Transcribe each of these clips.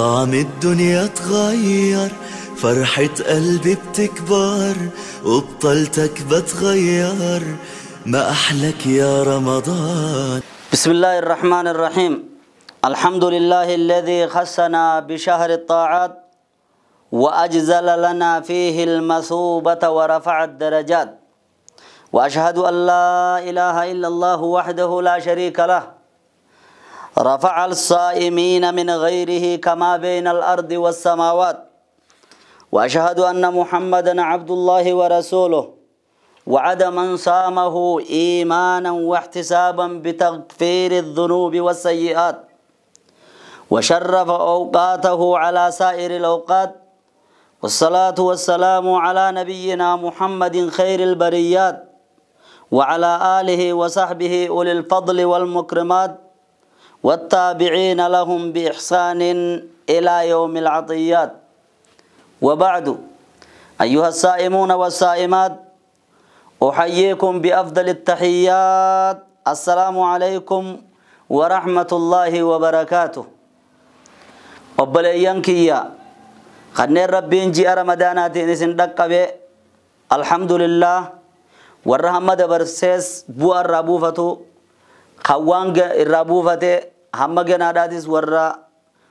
طعم الدنيا اتغير، فرحة قلبي بتكبر وبطلتك بتغير، ما أحلك يا رمضان. بسم الله الرحمن الرحيم. الحمد لله الذي خصنا بشهر الطاعات وأجزل لنا فيه المثوبة ورفع الدرجات، وأشهد أن لا إله إلا الله وحده لا شريك له، رفع الصائمين من غيره كما بين الأرض والسماوات، وأشهد أن محمدا عبد الله ورسوله، وعد من صامه إيمانا واحتسابا بتغفير الذنوب والسيئات، وشرف أوقاته على سائر الأوقات، والصلاة والسلام على نبينا محمد خير البريات، وعلى آله وصحبه أولي الفضل والمكرمات، والتابعين لهم بإحسان إلى يوم العطيات. وبعد، أيها الصائمون والصائمات، أحييكم بأفضل التحيات. السلام عليكم ورحمة الله وبركاته. Obboleeyyan kiyya kanneen Rabbiin ji'a Ramadaanaatiin isin dhaqqabe, alhamdulillah, warra hamma dabarsees bu'aa irraa buufatu, kan waan irraa buufate hamma ganaadhaatis warra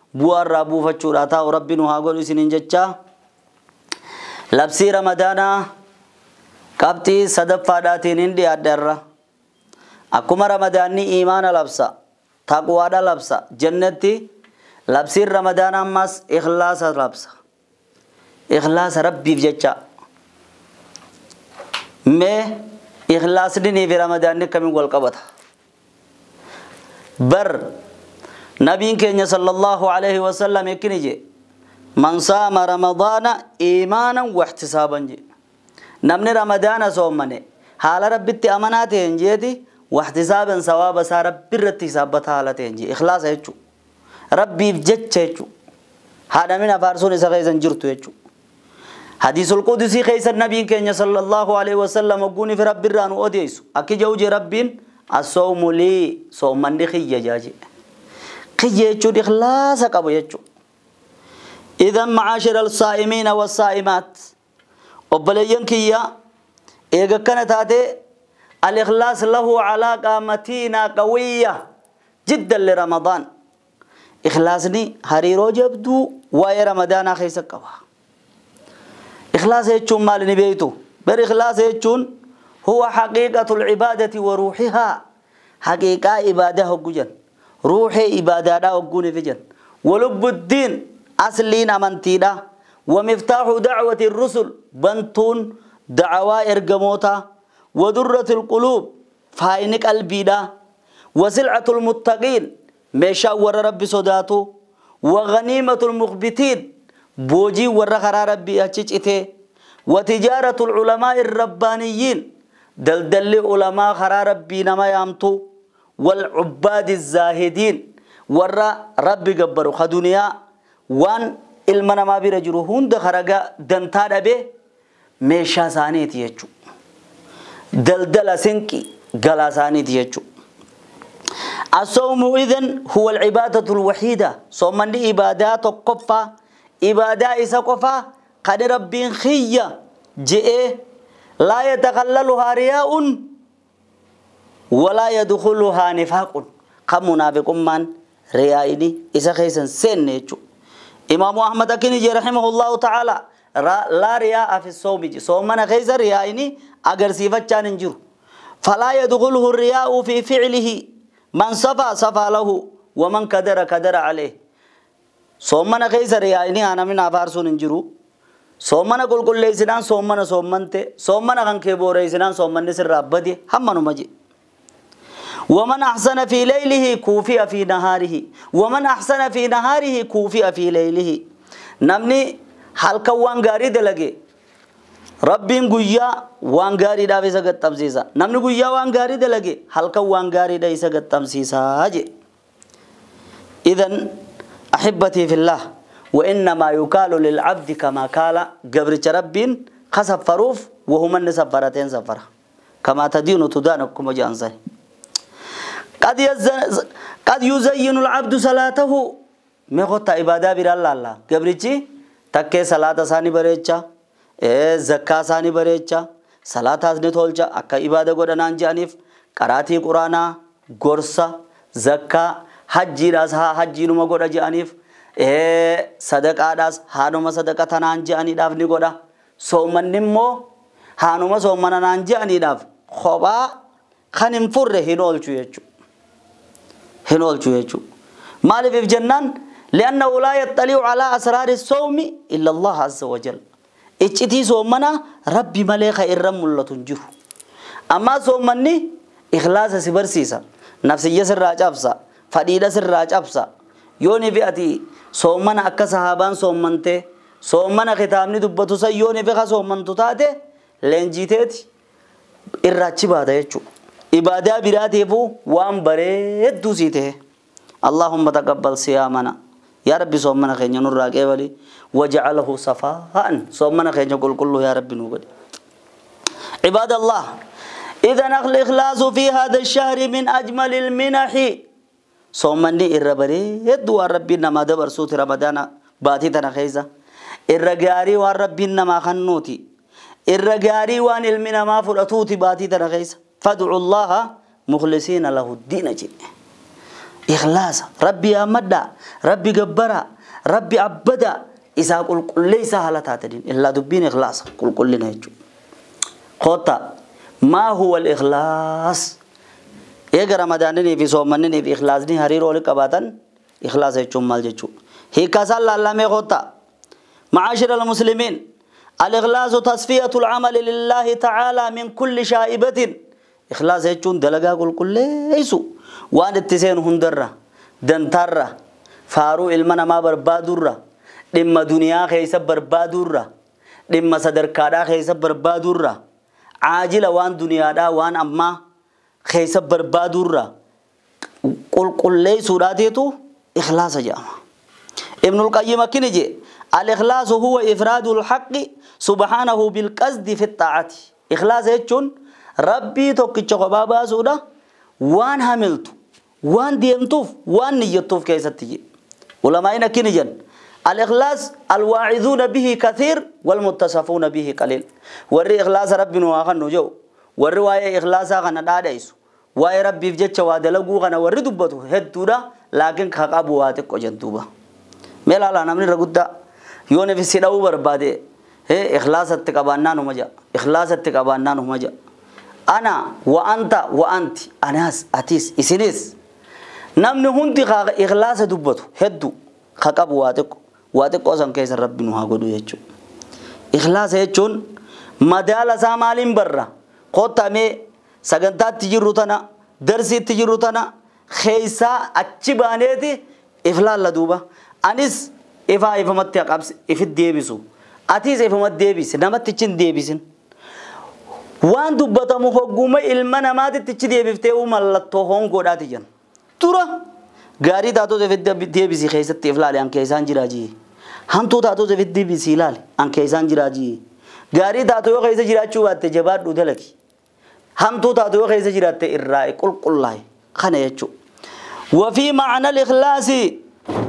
bu'aa irraa buufachuudha taa'u Rabbi nu haa godhu isiniin jecha. Labsii Ramadaanaa qabxii sadaffaadhaatiin hin dhiyaadhe irra. Akkuma Ramadaanni iimaana labsa, taqwaadha labsa jennetti, labsiin Ramadaanaa ammas ikhlaasa labsa. Ikhlaasa Rabbiif jecha. Mee ikhlaasni fi Ramadaanni akkamiin wal qabata? Bar nabiin keenya sallallahu alaihi wasallam akkini je, man saama Ramadaana iimaanan waxtisaaban je. Namni Ramadaana soomane haala Rabbitti amanaa ta'een jeeti, waxtisaaban sawaaba isaa Rabbi irratti hisaabbata haala ta'een je. Ikhlaasa jechuu Rabbiif jecha jechuu, haadhamina faarsuun isa keessa hin jirtu jechuu. Hadiisul Qudusii keessa nabiin keenya sallallahu alaihi wasallam hogguun fi Rabbi irraa nu odeessu akki jedhu je, Rabbiin asoomu lii, soomanni kiyya jaaje. Kiyya jechuun ikhlaasa qabu jechuu. Idan macaashira alsaa'imiina wassaa'imaat, obboleeyyan kiyya, eega akkana taate, al-ikhlaas lahu calaaqa matiina qawiyya jiddan liramadaan. Ikhlaasni hariiroo jabduu waa'ee Ramadaanaa keessa qaba. Ikhlaasa jechuun maali ni beektu? Bar ikhlaasa jechuun huwa haqiiqatu alcibaadati wa ruuxihaa. Haqiiqaa ibaadaa hoggu jan, ruuxee ibaadaadhaa hogguu ni fijan, walubbu ddiin, asliin amantiidha, ومفتاح دعوة الرسل، بنتون دعوة إرجموتا، ودرة القلوب، فاين قلبي، وسلعة المتقين، meeshaa warra Rabbi sodaatu، وغنيمة المخبتين، boojii warra karaa Rabbii achi cite، وتجارة العلماء الربانيين، daldalli ulamaa karaa Rabbii nama yaamtu، والعباد الزاهدين، warra Rabbi gabbaru, ka duniyaa waan ilma namaa bira jiru hunda karaga dantaa dhabe, meeshaa isaaniiti jechuu, daldala sinqi galaa isaaniiti jechuu. الصوم إذن هو العبادة الوحيدة. صومني عبادات قفا، عبادة إسا قفا قد ربين خيّة جئ، لا يتخللها رياء ولا يدخلها نفاق. قم منافق من ريائني إسا خيسا سن. إمام أحمد أكيني رحمه الله تعالى، لا رياء في الصوم جي. صومنا خيسا ريائني أجر صفة ننجر، فلا يدخله الرياء في فعله. من صفى صفى له ومن كدر كدر عليه. صومنا خيسا ريائني أنا من أفارسون ننجرو. صومنا قل قل ليسنان صومنا صومنت صومنا خان كيبوريسنان صومن سر ربدي هم مجي. ومن أحسن في ليله كوفئ في نهاره، ومن أحسن في نهاره كوفئ في ليله. نمني halkan waan gaarii dalage, Rabbiin guyyaa waan gaariidhaaf isa gaxxamsiisa. Namni guyyaa waan gaarii dalage halkan waan gaariidha isa gaxxamsiisaa je. إذن أحبتي في الله، وإنما يكال للعبد كما كال. قبرت ربين خسفروف وهم النسفرتين سفرة، كما تدين تدان كما جانزي. قد يزين العبد صلاته. Mee kottaa ibaadaa biraan laalla. Gabrichi takkee salaata isaanii bareecha, zakkaa isaanii bareecha, salaataas ni tolcha akka ibaada godhanaan je'aniif qaraatii quraanaa, gorsa, zakkaa, hajjiidhaas haa hajjiinuma godha je'aniif, sadaqaadhaas haanuma sadaqa tanaan je'aniidhaaf ni godha. Soomanni immoo haanuma soomana naan je'aniidhaaf kophaa kan hin furre hin oolchu jechuudha. Hin oolchu jechuudha. Maaliif jennaan لأنه لا يطلع على أسرار الصوم إلا الله عز وجل. iccitii soomana rabbi malee ka irra mul'atu hin jiru. Ammaa soomanni ikhlaasa si barsiisa. Nafsiyya sirraa cabsa. Fadhiidha sirraa cabsa. Yooni fi ati soomana akka sahaabaan soommante soomana kitaabni dubbatu san yooni fi ka soommantu taate leenjiiteeti irraachi baata jechuudha. Ibaadaa biraatiifuu waan bareedduu sii ta'e. Allahumma taqabbal siyaamana. يا ربي صومنا خينيا نور راقبلي وجعله صفاء صومنا خينيا قل كله يا ربي نوبلي. عباد الله إذا الإخلاص في هذا الشهر من أجمل المنح. صومني الربري يدو ربي نما دبر صوت رمضان باتي تنخيزة الرجاري والربي نما خنوتي الرجاري وان المنا ما فرطوتي باتي تنخيزة. فادعوا الله مخلصين له الدين جل. إخلاص ربي أمدا ربي جبرا ربي عبدا إذا قل ليس على تاتين إلا دبين إخلاص قل كل نهج خطأ. ما هو الإخلاص؟ إيه رمضان في صومني في إخلاصني هرير ولك أبدا إخلاص يجوم مال يجو هي كسل الله ما خطأ. معاشر المسلمين الإخلاص تصفية العمل لله تعالى من كل شائبة. إخلاص يجون دلقا قل كل ليسو waan itti seenu hundarra dantarra faaruu ilma namaa barbaadurra dhimma duniyaa keessa barbaadurra dhimma sadarkaadhaa keessa barbaadurra caajila waan duniyaadhaa waan ammaa keessa barbaadurra qulqulleessuudhaatiitu ikhlaasa jedhama. Ibnul Qayyim akkini jedhe al-ikhlaasu huwa ifraadul haqqi subhaanahu bilqasdi fi xaa'ati. Ikhlaasa jechuun rabbii tokkicha kophaa baasuudha waan hamiltu waan deemtuuf waan niyyattuuf keessatti jedhe. Ulamaa'in akkini jedhan al-ikhlaas alwaa'izuuna bihi kathiir walmuttasafuuna bihi qaliil. Warri ikhlaasa rabbi nu haa kennu jedhu warri waa'ee ikhlaasaa kana dhaadheessu waa'ee rabbiif jecha waa dalaguu kana warri dubbatu hedduudha laakiin ka qabu waa xiqqo jedhuuba. Mee laalaa namni irra guddaa yoo nufi si dha'uu barbaade ikhlaasatti qabaannaan huma jedha ikhlaasatti qabaannaan huma jedha. Ana wa anta wa anti anaas atis isinis namni hundi ikhlaasa dubbatu hedduu ka qabu waa xiqqo waa xiqqoo san keessa rabbi nu haa godhu jechuudha. Ikhlaasa jechuun madaala isaa maaliin barra qottamee sagantaatti jirru tana darsiitti jirru tana keessaa achi baaneeti iflaalla duuba. Anis ifaa ifamatti qabsi ifit deebisu atis ifamatti deebisi namatti hin deebisin. Waan dubbatamu hogguma ilma namaatitti ichi deebiftee mallattoo hongoodhaati jedhan. Dura gaarii taatota ifit deebisii keessatti if laale an keessaan jiraa jii. Hamtuu taatota ifit deebisii ilaale an keessaan jiraa jii. Gaarii taatu yoo keessa jiraachuu baatte jabaadhu dalagi. Hamtuu taatu yoo keessa jiraatte irraa qulqullaa'e kana jechuudha. وفي معنى الإخلاص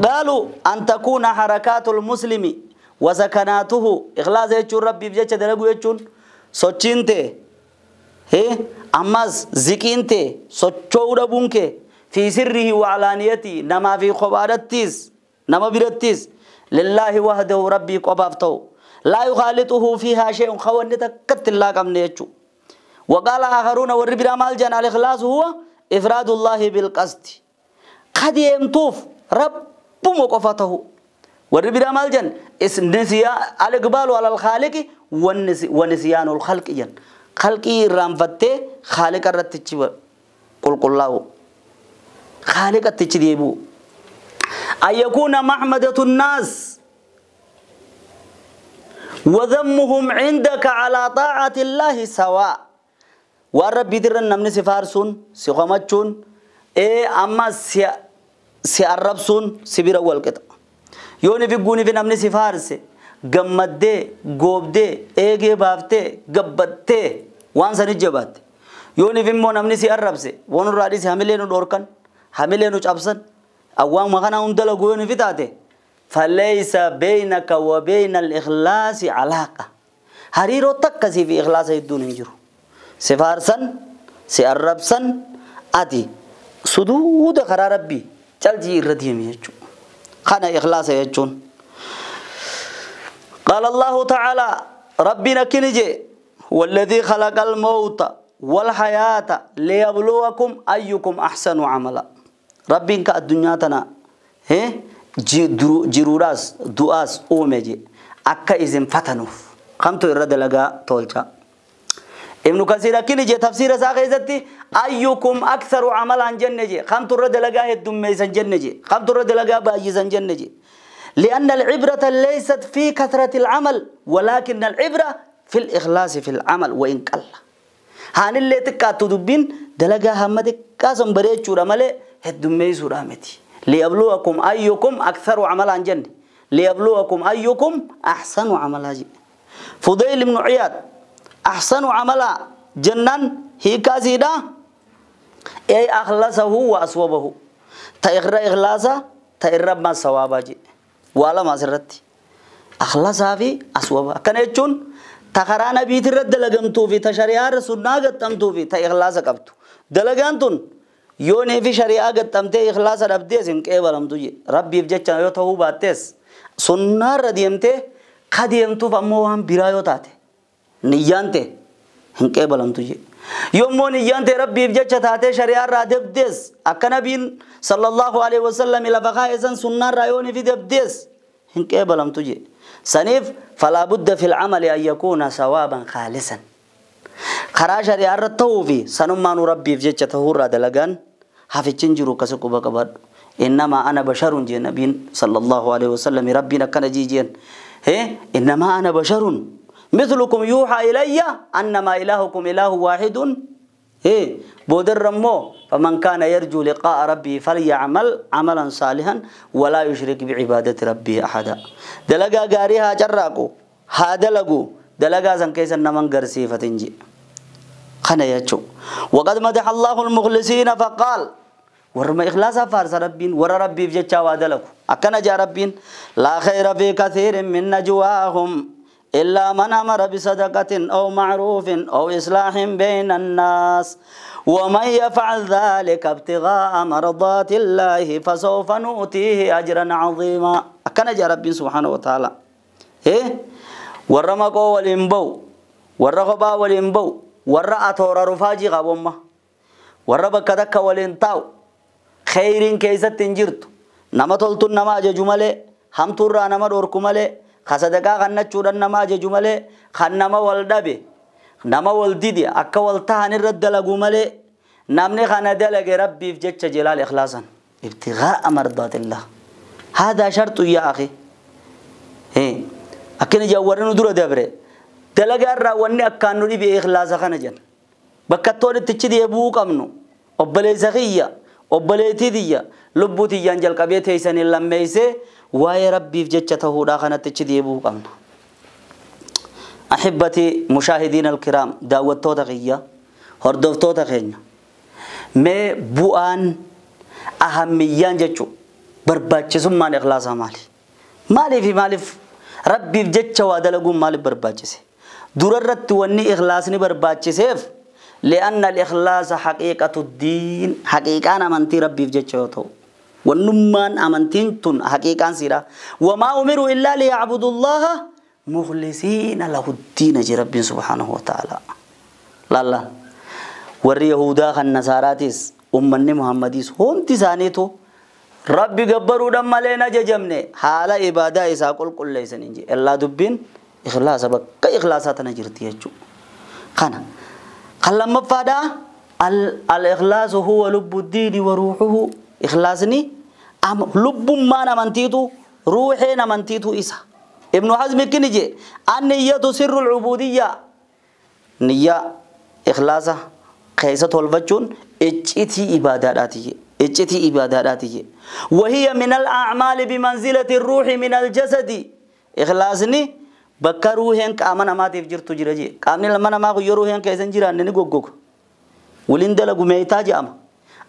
قالوا أن تكون حركات المسلم وسكناته إخلاص يجون ربي بجتش دلقوا يجون sochiinte ammas ziqiinte socho'uu dhabuun kee fi sirrihi wa alaaniyati namaa fi kophaadhattis nama birattis lillaahi wahdahu rabbii qofaaf ta'u laa yukhaalixuhu fiihaa shay'un kawanni takkatti hin laaqamne jechuudha. وقال آخرون warri biraa maal jedhan al-ikhlaasu huwa ifraadullaahi bilqasdi kadeemtuuf rabbuma qofa ta'u warri biraa maal jedhan al-iqbaalu ala al-khaaliqi ونسيان الخلق جن خلقي رامفتة خالق الرتشي قل قل الله خالق التشديبو أن يكون محمدة الناس وذمهم عندك على طاعة الله سواء والرب يدرن نمني سفارسون سقامتشون إيه أما سيعربسون سبير أول كتا يوني في قوني في نمني سفارسي gammaddee goobdee eegee baaftee gabbattee waan san ijjabaatte yooniif immoo namni si arrabse wanurraa dhise hamilee nu dhoorkan hamilee nu cabsan Awwaan makana hunda dalaguu yoo fitaate falaysa baynaka wa bayna al-ikhlaasi calaaqa. Hariiroo takkasii fi ikhlaasa hedduun hin jiru. Si faarsan, si arrabsan, ati suduuda karaa rabbii caljii irra deemi jechuudha. Kana ikhlaasa jechuun. قال الله تعالى ربنا كنجي والذي خلق الموت والحياة ليبلوكم أيكم أحسن عملا. ربنا كالدنيا تنا هي جروراس دعاس أومجي أكا إذن فتنوف خمتو إرد لغا تولجا. ابن كثير كنجي تفسير ساقيزتي أيكم أكثر عملا جنجي خمتو إرد لغا هدوميسا جنجي خمتو إرد لغا بايسا جنجي. لأن العبرة ليست في كثرة العمل ولكن العبرة في الإخلاص في العمل وإن قل. هان اللي تكاتو دبين دلقا همتك كاسم بريتشو رمالي هدومي سورامتي. ليبلوكم أيكم أكثر عملا جنة ليبلوكم أيكم أحسن عملا. فضيل بن عياض أحسن عملا جنان هي كاسيدا أي أخلصه وأصوبه تإغرى إخلاصه تإرب ما صوابه جي ولا ما سرتي أخلصها في أصوبها. كان يجون تخرانا بيت الرد دلقمتو في تشريعة رسولنا قدمتو في تإخلاص قبتو دلقانتون يوني في شريعة قدمتي إخلاص ربدي سن كيبلمتو جي ربي بجتنا يوتهو باتس سنة رديمتي قديمتو فموهم برايو تاتي نيانتي هن كيبلمتو جي يومو نيانتي ربي بجتنا تاتي شريعة رادبديس أكنبين صلى الله عليه وسلم إلى بقائزا سنة رايوني في دبديس هن كيبلمتو جي سنيف. فلا بد في العمل أن يكون ثوابا خالصا. خرا شريعة التوفي سنما نربي في جتة هورا دلقان حفظ جنجرو كسكو بكبر. إنما أنا بشر جي نبي صلى الله عليه وسلم ربنا كان جيجين هي إنما أنا بشر مثلكم يوحى إلي أنما إلهكم إله واحد هي بودر رمو فمن كان يرجو لقاء ربه فليعمل عملا صالحا ولا يشرك بعبادة ربه أحدا. دلقا قاريها جراكو هادلقو دلقا زنكيسا نمن قرسي فتنجي خنا يجو. وقد مدح الله المخلصين فقال ورما إخلاصا فارس ربين ور ربي في جتشا وادلقو أكنا جا ربين لا خير في كثير من نجواهم إلا من أمر بصدقة أو معروف أو إصلاح بين الناس ومن يفعل ذلك ابتغاء مرضات الله فسوف نؤتيه أجرا عظيما. أكنا جا ربي سبحانه وتعالى إيه ورمقو والإنبو ورغبا والإنبو ورأتور رفاجي غابوما وربك دك والإنتاو خير كيست تنجرت نما تلتن نما جمالي همتورا نما دوركمالي خصدقا غنچودن نما ججمله خنما ولدبه نما ولديدي اكا ولتهن الرد لغمله نمني خنا دلغ ربي في جچ جلال اخلاصا ابتغاء مرضات الله. هذا شرط يا اخي. ايه اكن جاورن دور دبره دلغ را وني اكانو دي باخلاص خنا جن بكتول تچدي ابو قمنو اوبلي زخيه اوبليتي ديا لبوتي ينجل قبيته سن لميسه واي ربي في جتته هودا تجدي أبو قمنا. أحبتي مشاهدين الكرام دعوتو تغيا هردفتو تغيا ما بوان أهميان جتشو برباتشسم مان إخلاص مالي مالي في مالي ربي في جتشو وادلقون مالي برباتشسي دررت وني إخلاصني برباتشسيف لأن الإخلاص حقيقة الدين حقيقة أنا منتي ربي في جتشو تو ونمان أمنتين تن حقيقة سيرا وما أمروا إلا ليعبدوا الله مخلصين له الدين جي رب سبحانه وتعالى. لا لا وري يهودا خن نصاراتيس أمني محمديس هم تسانيتو ربي جبروا دم لنا ججمني حال عبادة إسا كل كل ليس نجي إلا دبين إخلاص بك إخلاصاتنا جرتي يجو خنا خلما مفادا الإخلاص هو لب الدين وروحه. إخلاصني لب ما نمنتيتو روحي نمنتيتو إسا. ابن حزم كنجي النية سر العبودية نية إخلاصة خيسة الوجون اجتي إباداتي اجتي إباداتي وهي من الأعمال بمنزلة الروح من الجسد. إخلاصني بكا روحين كأمنا ما تفجر تجرجي كأمني لما ما غيروهن كيسن جيران نغوغوغ ولين دلغو ميتا جام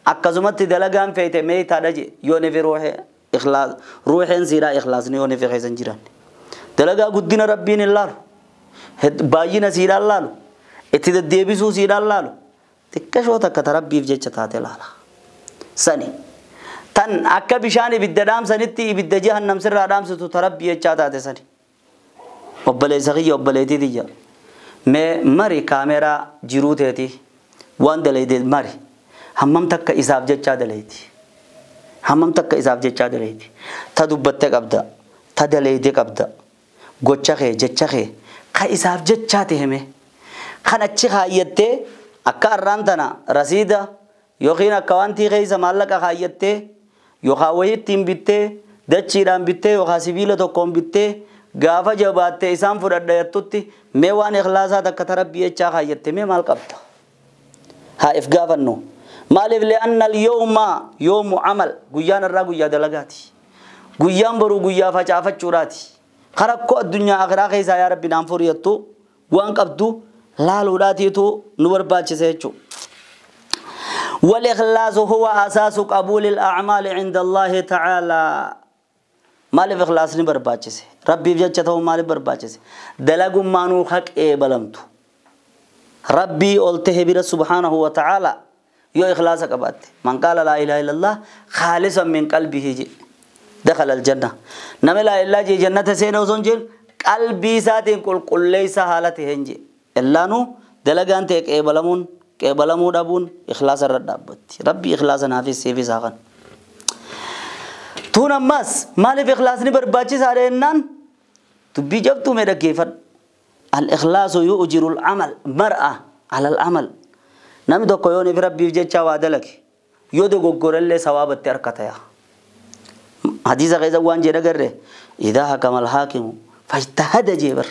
Akkasumatti dalagaan feete meeytaadha je yoo nefi ruuxee ikhlaas ruuxeen siidhaa ikhlaasni yoo nefi keessa hin jiranne. Dalagaa guddina rabbiin hin laalu. Baay'ina siidhaan laalu. Itti deddeebisuu siidhaan laalu. Xiqqashoo takka ta rabbiif jecha taate laala. Sani. Tan akka bishaan ibidda dhaamsanitti ibidda jahannam sirraa dhaamsitu ta rabbii jechaa taate sani. Obboleessa kiyya obboleettii tiyya. Mee mari kaameraa jiruu teeti waan dalayde mari. Hammam takka isaaf jechaa dalayti. Hammam takka isaaf jechaa dalayti. Ta dubbatte qabda. Ta dalayde qabda. Gocha kee jecha kee ka isaaf jechaa ta'e kan achi kaayyattee akka arraan tana rasiida yookiin akka wanti keessa maallaqa kaayyattee yookaan wayii ittiin bittee dachiidhaan bittee yookaan sibiila tokkoon bittee gaafa jabaattee isaan fudhadha jettutti mee waan ikhlaasaa takka ta rabbii jechaa kaayyatte mee maal qabda? Haa if gaafannu. Maaliif li'anna al-yawma yawmu amal guyyaan irraa guyyaa dalagaati. Guyyaan boruu guyyaa facaafachuudhaati. Karakkoo addunyaa akhiraa keessaa yaa rabbi naan furiyattu waan qabdu laaluudhaatiitu nu barbaachisa jechuudha. والإخلاص هو أساس قبول الأعمال عند الله تعالى. مالف إخلاص ني برباچسه ربي بجچته مالف برباچسه دلغم مانو حق اي بلمتو ربي قلته بر سبحانه وتعالى يو إخلاص قبات من قال لا إله إلا الله خالصا من قلبه جي دخل الجنة نم لا إله جي جنة سين وزنجل قلبي ساتين قل قل ليس حالته هنجي إلا نو دلغان تك اي بلمون قبلمو دابون إخلاص الرد ربي إخلاص نافي سيفي ساغن تون أماس مالف إخلاص نبر باتشي سارينان تبي جبتو ميدا كيفر الإخلاص يؤجر العمل مرأة على العمل نمي دو كيوني في ربي جيتشا وادلك يودو غوغور اللي سواب التركتيا حديث غيزا وان جيدا قره إذا حكم الحاكم فاجتهد جيبر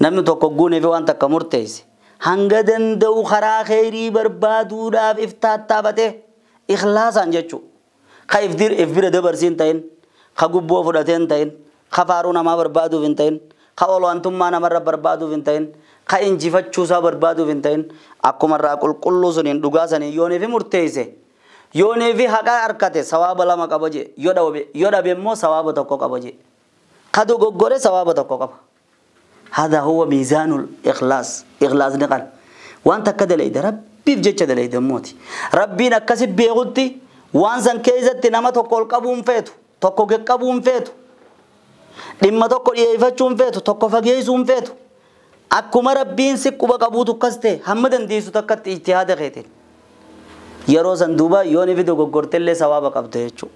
نمي دو كوغوني في وان تكمرتيسي hanga danda'u karaa kheyrii barbaaduudhaaf if taattaafate ikhlaasaan jechuu ka if bira dabarsiin ta'in ka gubboo fudhatee hin ta'in ka faaruu namaa barbaaduuf hin ta'in ka olaantummaa namarra barbaaduuf hin ta'in ka injifachuusaa barbaaduuf hin ta'in akkumarraa qulqulluu suniin dhugaa saniin yooniifi murteeyse yooniifi haqa harkate sawaaba lama qaba jee yoo dhabe immoo sawaaba tokko qaba jee ka dogoggore sawaaba tokko qaba. هذا هو ميزان الإخلاص. إخلاص نقل وأنت كذا ليد ربي بجد ليد موتي ربي نكسب بيغوتي وانسان كيزت نما تقول قبوم فيتو تقول قبوم فيتو لما تقول يفتشون فيتو تقول فجيزون فيتو أكما ربين سكوبا قبوتو كسته همدن ديسو تكت اجتهاد خيتين يروزن دوبا يوني فيدو غورتل ثواب قبضه.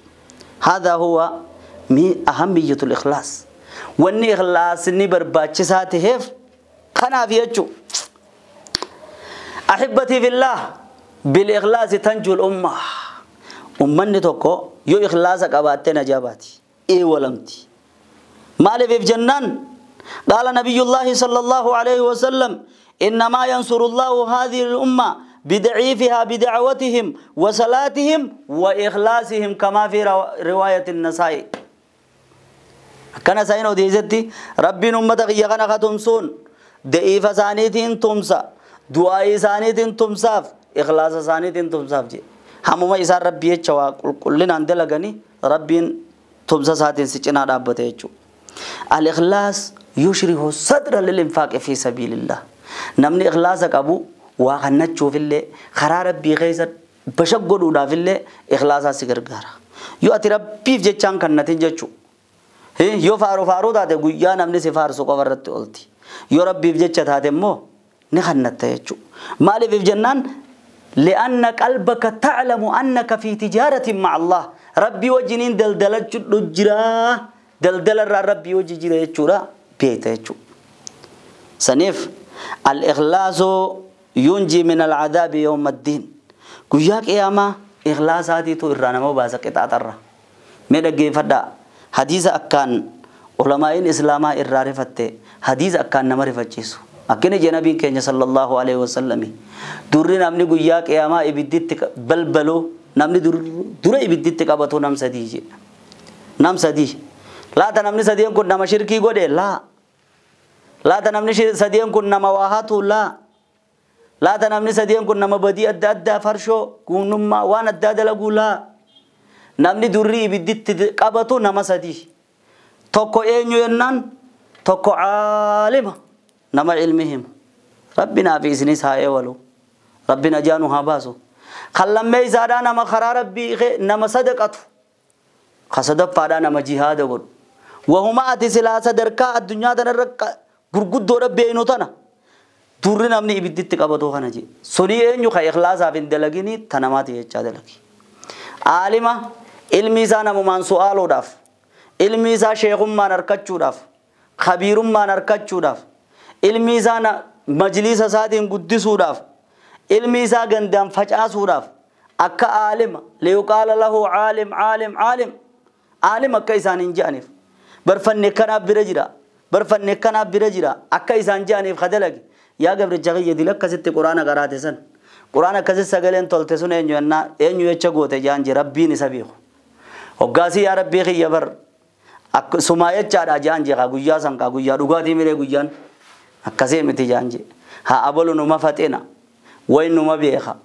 هذا هو أهمية الإخلاص. wanni ikhlaasni barbaachisaa ta'eef kanaaf jechuu. Ahibbatii fillah bil ikhlaasi tanjul umma. Ummanni tokko yoo ikhlaasa qabaatte najaabaati eewalamti. Maaliif jennaan qaala nabiyullahi sallallahu alayhi wasallam innamaa yansurullahu haadhihi al-umma bid'iifiha bida'watihim wa salaatihim wa ikhlaasihim kama fi riwaayati an-nasaa'i. Akkana sayin odeessetti rabbiin ummata kiyya kana katumsuun da'iifa isaaniitiin tumsa du'aa isaaniitiin tumsaaf ikhlaasa isaaniitiin tumsaaf jedhe. Hammuma isaan rabbii jecha waa qulqullinaan dalaganii rabbiin tumsa isaatiin si cinaa dhaabbate jechuudha. Al-ikhlaas yushrihu sadra lil-infaaqi fi sabiilillah. Namni ikhlaasa qabu waa kannachuufillee karaa rabbii keessa bashaggodhuudhaafillee ikhlaasaa si gargaara. Yoo ati rabbiif jechaan kannatin jechuudha. Yoo faaruu faaruu taate guyyaa namni si faarsu qofa irratti oolti. Yoo rabbiif jecha taate immoo ni kannatta jechuudha. Maaliif jennaan li'anna qalbaka ta'lamu annaka fi tijaaratin ma'a Allah. Rabbii wajjiniin daldalachuudhu jira. Daldala irraa rabbii wajji jira jechuudha beekta jechuudha. Saniif al-ikhlaasu yunji min al-cadaabi yawma ad-diin. Guyyaa qiyaamaa ikhlaasaatiitu irraa nama baasa qixaaxarra. Mee dhaggeeffadhaa. حديث أكان علماء الإسلام الرارفته حديث أكان نمر فتشيسو أكن جنبي كنيا صلى الله عليه وسلم دوري نامني قياك يا ما إبديت بلبلو نامني دور إبديت كابتو نام سديج نام سدي لا تنامني سديم كن نام شركي قده لا لا تنامني سديم كن نام واهاتو لا Laata namni sadeen kun nama badii adda addaa farshoo guunnummaa waan addaa dalaguu laa. Namni durri ibidditti qabatu nama sadii. Tokko eenyu jennaan tokko caalima nama ilmi himu. Rabbi naa fi isinis haa eewalu. Rabbi najaa nu haa baasu. Kan lammee isaadhaa nama karaa rabbii nama sadaqatu. Ka sadaffaadhaa nama jihaada godhu. Wahuma ati silaa sadarkaa addunyaa tanarra gurguddoodha beeynu tana. Durri namni ibidditti qabatu kana jee. Sunii eenyu ka ikhlaasaaf hin dalaginii tanamaati jechaa dalagi. Aalima ilmi isaa namumaan su'aaluudhaaf, ilmi isaa sheekummaan harkachuudhaaf, khabiirummaan harkachuudhaaf, ilmi isaa majliisa isaatiin guddisuudhaaf, ilmi isaa gandaan facaasuudhaaf akka aalima liyuqaala lahu caalim caalim caalim aalim akka isaan hin je'aniif barfanne kanaaf bira jira barfanne kanaaf bira jira akka isaan je'aniif kadalagi yaa gabricha kiyya dila akkasitti quraana qaraate san quraana akkasitti sagaleen tolte sun eenyu jennaa eenyu jecha goote jaan je rabbiin isa beeku hoggaasii yaa rabbii kiyya bar sumaa jechaadha jaan je kaa guyyaa san kaa guyyaa dhugaatii miree guyyaan akkasii miti jaan je haa abalu numa faxina wayin numa beeka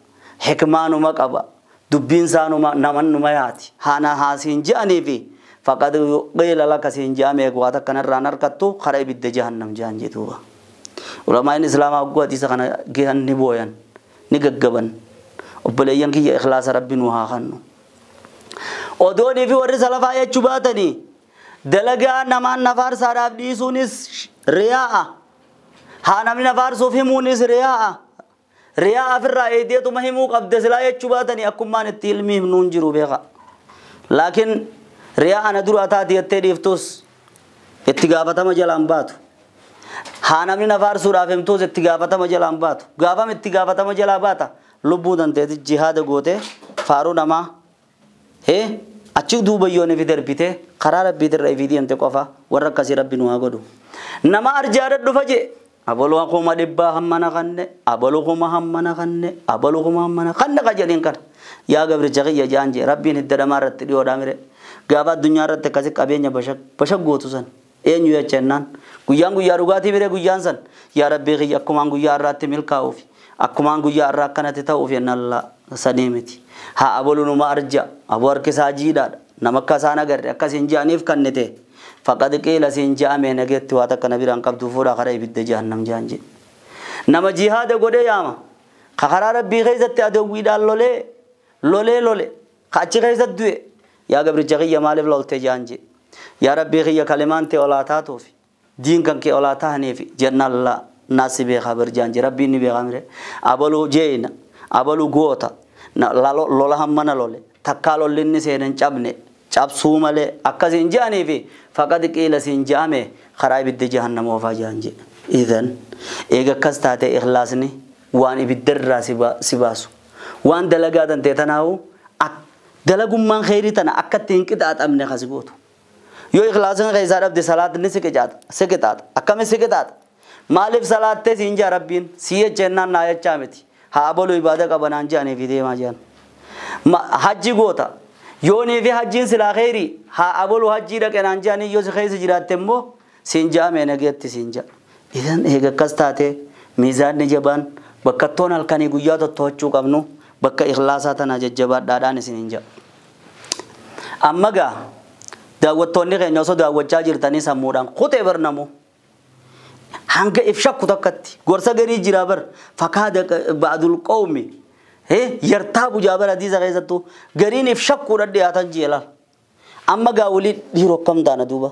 hikmaa numa qaba dubbiin isaa numa naman numa yaati haana haasiin je'anii fi faqad qiila laka siin je'amee waa takkanarraan harkattu kara ibidda jahannam jaan je duuba. Ulamaan islaamaa hogguu hadiisa kana gahan ni booyan ni gaggaban obboleeyyan kiyya ikhlaasa rabbi nu haa kennu. Odoonii fi warri salafaa jechuu baatanii dalagaa namaan nafaarsaadhaaf dhiisuunis riyaa'a. Haa namni nafaarsuuf himuunis riyaa'a. Riyaa'a ofirraa eedeetuma himuu qabde silaa jechuu baatanii akkumaan itti ilmi himnuun jiru beeka. Laakiin riyaa'a na dura taati jettee dhiiftus itti gaafatama jalaan baatu. Haa namni nafaarsuudhaaf himtuus itti gaafatama jalaan baatu. Gaafam itti gaafatama jalaa baata lubbuu danteeti jihaada goote faaruu namaa achi duuba yoon ifi darbite karaa rabbiitirra ifii deemte qofa warra akkasii rabbi nu haa godhu. Nama arjaadha dhufa jee abaluu kuma dhibbaa hammana kanne abaluu kuma hammana kanne abaluu kuma hammana kanne ka jedhiin kana yaa gabricha kiyya jaan jee rabbiin hidda dhamaa irratti dhiyoodhaa mire gaafa addunyaa irratti akkasi qabeenya bashak gootu san eenyu jecha jennaan guyyaan guyyaa dhugaatii mire guyyaan san yaa rabbii kiyya akkumaan guyyaa irraatti milkaa'uufi akkumaan guyyaa irraa akkanatti ta'uuf jennaan laa sanii miti. Haa abaluu numa arja aboo harki isaa jiidhaadha nama akka isaan agarre akkasiin je'aniif kannite faqad qiila siin je'amee nageetti waa takka na biraan qabdu fuudhaa karaa ibidda jahannam je'an jedhe. Nama jihaada godhee yaama ka karaa rabbii keessatti adawwiidhaan lolee lolee lole ka achi keessatti du'e yaa gabricha kiyya maaliif lolte je'an jedhe. Yaa rabbii kiyya kalimaan ta'e olaa taatuufi diin kan kee olaa tahaniifi jennaan laa naasi beekaa bar je'an jedhe rabbiin ni beekaa mire abaluu jeena abaluu goota lola hammana lole takkaa lolli inni seenan cabne cabsuu malee akkasiin je'anii fi faqad qiila siin je'ame karaa ibidda jahannama oofaa je'an jedhe. Idan eega akkas taate ikhlaasni waan ibiddarraa si baasu waan dalagaa tantee tanaawu dalagummaan kheyrii tana akka itti hin qixaaxamne kasi gootu. Yoo ikhlaasni keessaa dhabde salaatni si qixaaxa akkami si qixaaxa maaliif salaattee siin jaa rabbiin si jechennaan naa jechaa miti. Haa abaluu ibaada qabanaan je'anii fi deemaa je'an. Hajji goota yoonii fi hajjiin silaa kheyrii haa abaluu hajjii dhaqenaan je'anii yoo si keessa jiraatte immoo siin je'amee nageetti siin je'a. Idan eega akkas taate miizaanni jabaan bakka toon halkanii guyyaa tottoochuu qabnu bakka ikhlaasaa tana jajjabaadhaadhaan isiniin je'a. Amma gaa daawwattoonni keenya osoo daawwachaa jirtanii sammuudhaan kutee barnamu. Hanga if shakku takkatti gorsa garii jira bar fakkaata ba'dul qawmi yartaabu jaa bar hadiisa keessattuu gariin if shakkuudhaan dhiyaatan jee laal. Amma gaa walii dhiiroo akkam taana duuba